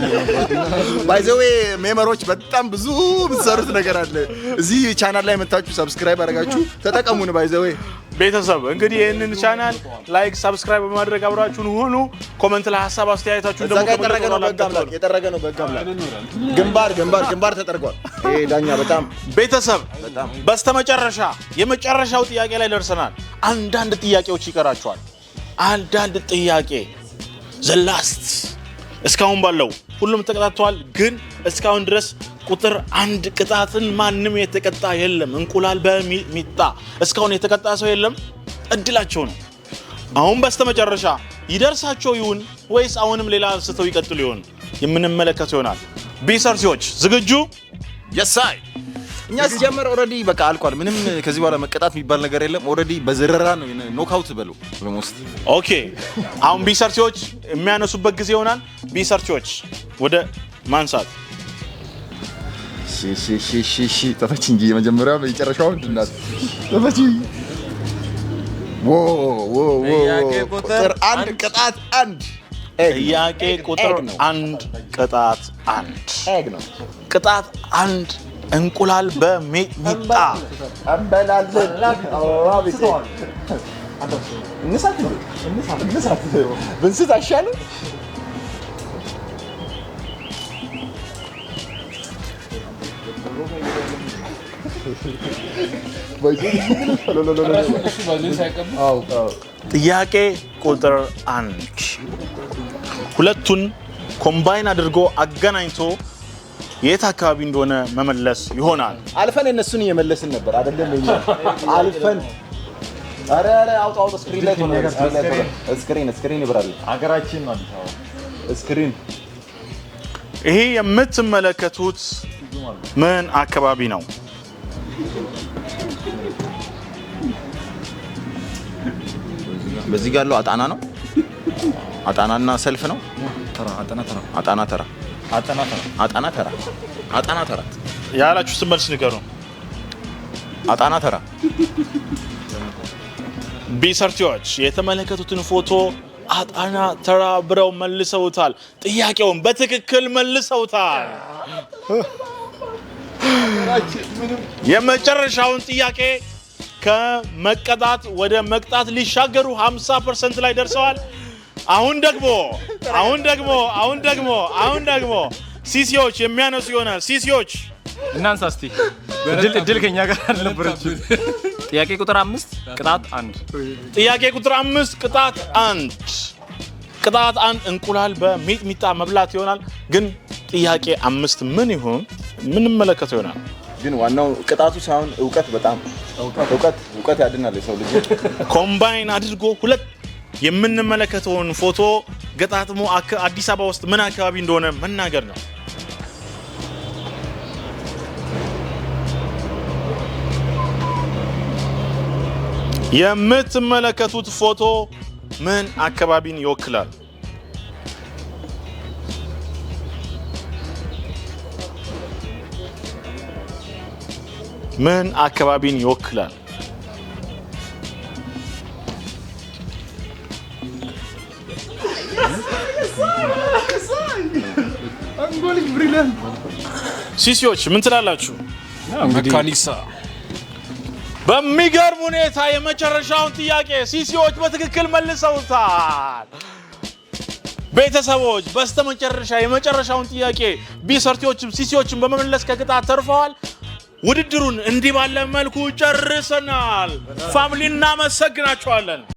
By the way memer ኦች፣ በጣም ብዙ የምትሰሩት ነገር አለ። እዚህ ቻናል ላይ መታችሁ subscribe አድርጋችሁ ተጠቀሙን። By the way ቤተሰብ፣ እንግዲህ ይህንን channel like፣ subscribe በማድረግ አብራችሁን ሁኑ። Comment ላይ ሀሳብ አስተያየታችሁን እዛ ደግሞ ጋር የጠረገ ነው፣ በህግ አምላክ የጠረገ ነው። በህግ አምላክ ግንባር ግንባር ግንባር ተጠርጓል። ይሄ ዳኛ በጣም ቤተሰብ፣ በስተመጨረሻ የመጨረሻው ጥያቄ ላይ ደርሰናል። አንዳንድ ጥያቄዎች ይቀራቸዋል። አንዳንድ ጥያቄ፣ the last። እስካሁን ባለው ሁሉም ተቀጣጥተዋል። ግን እስካሁን ድረስ ቁጥር 1 ቅጣትን ማንም የተቀጣ የለም። እንቁላል በሚጥሚጣ እስካሁን የተቀጣ ሰው የለም። እድላቸው ነው። አሁን በስተመጨረሻ ይደርሳቸው ይሁን ወይስ አሁንም ሌላ አንስተው ይቀጥሉ ይሆን የምንመለከተው ይሆናል። B thirty ዎች ዝግጁ? የሳይ፣ እኛ ሲጀመር already በቃ አልቋል። ምንም ከዚህ በኋላ መቀጣት የሚባል ነገር የለም። Already በዝረራ ነው፣ knockout በሉ almost። Okay፣ አሁን B thirty ዎች የሚያነሱበት ጊዜ ይሆናል። B thirty ዎች ወደ ማንሳት። ሺ ሺ ሺ ሺ ሺ፣ ተፈች እንጂ፣ የመጀመሪያው የመጨረሻው ምንድን ናት? ተፈች። ዎ ዎ ዎ! ጥያቄ ቁጥር ቁጥር 1፣ ቅጣት 1 egg ነው። ጥያቄ ቁጥር Egg ነው። 1፣ ቅጣት 1። Egg ነው። ቅጣት 1፣ እንቁላል በሚጥሚጣ። እንበላለን። እንሳት እንሳት፣ ብንስት አይሻልም? እሱ ባዝሊን ሳይቀባ። ጥያቄ ቁጥር 1 ሁለቱን combine አድርጎ አገናኝቶ የት አካባቢ እንደሆነ መመለስ ይሆናል። አልፈን እነሱን እየመለስን ነበር አይደለም? እኛ አልፈን፣ ኧረ ኧረ አውጣ አውጣ፣ screen ላይ ሆነ፣ screen ላይ ሆነ፣ screen screen ይብራል። ሀገራችን ነው አዲስ አበባ። Screen። ይሄ የምትመለከቱት ምን አካባቢ ነው? በዚህ ጋር ያለው አጣና ነው። አጣናና ሰልፍ ነው። ተራ አጠና ተራ። አጣና ተራ። አጠና ተራ። አጣና ተራ። አጣና ተራ። ያላችሁትን መልስ ንገሩ። አጣና ተራ። ቢሰርቲዎች የተመለከቱትን ፎቶ አጣና ተራ ብለው መልሰውታል። ጥያቄውን በትክክል መልሰውታል። የመጨረሻውን ጥያቄ ከመቀጣት ወደ መቅጣት ሊሻገሩ 50% ላይ ደርሰዋል። አሁን ደግሞ አሁን ደግሞ አሁን ደግሞ አሁን ደግሞ ሲሲዎች የሚያነሱ ይሆናል። ሲሲዎች። እናንሳ እስቲ። እድል እድል ከኛ ጋር አልነበረችም። ጥያቄ ቁጥር 5 ቅጣት 1። ጥያቄ ቁጥር 5 ቅጣት 1። ቅጣት 1 እንቁላል በሚጥሚጣ መብላት ይሆናል። ግን ጥያቄ 5 ምን ይሆን የምንመለከተው ይሆናል። ግን ዋናው ቅጣቱ ሳይሆን እውቀት፣ በጣም እውቀት፣ እውቀት ያድናል የሰው ልጅ። Combine አድርጎ ሁለት የምንመለከተውን ፎቶ ገጣጥሞ አዲስ አበባ ውስጥ ምን አካባቢ እንደሆነ መናገር ነው። የምትመለከቱት ፎቶ ምን አካባቢን ይወክላል? ምን አካባቢን ይወክላል? ሲሲዎች ምን ትላላችሁ? መካኒሳ። በሚገርም ሁኔታ የመጨረሻውን ጥያቄ ሲሲዎች በትክክል መልሰውታል። ቤተሰቦች፣ በስተመጨረሻ የመጨረሻውን ጥያቄ ቢሰርቲዎችም ሲሲዎችም በመመለስ ከቅጣት ተርፈዋል። ውድድሩን እንዲህ ባለ መልኩ ጨርሰናል። Family፣ እናመሰግናችኋለን።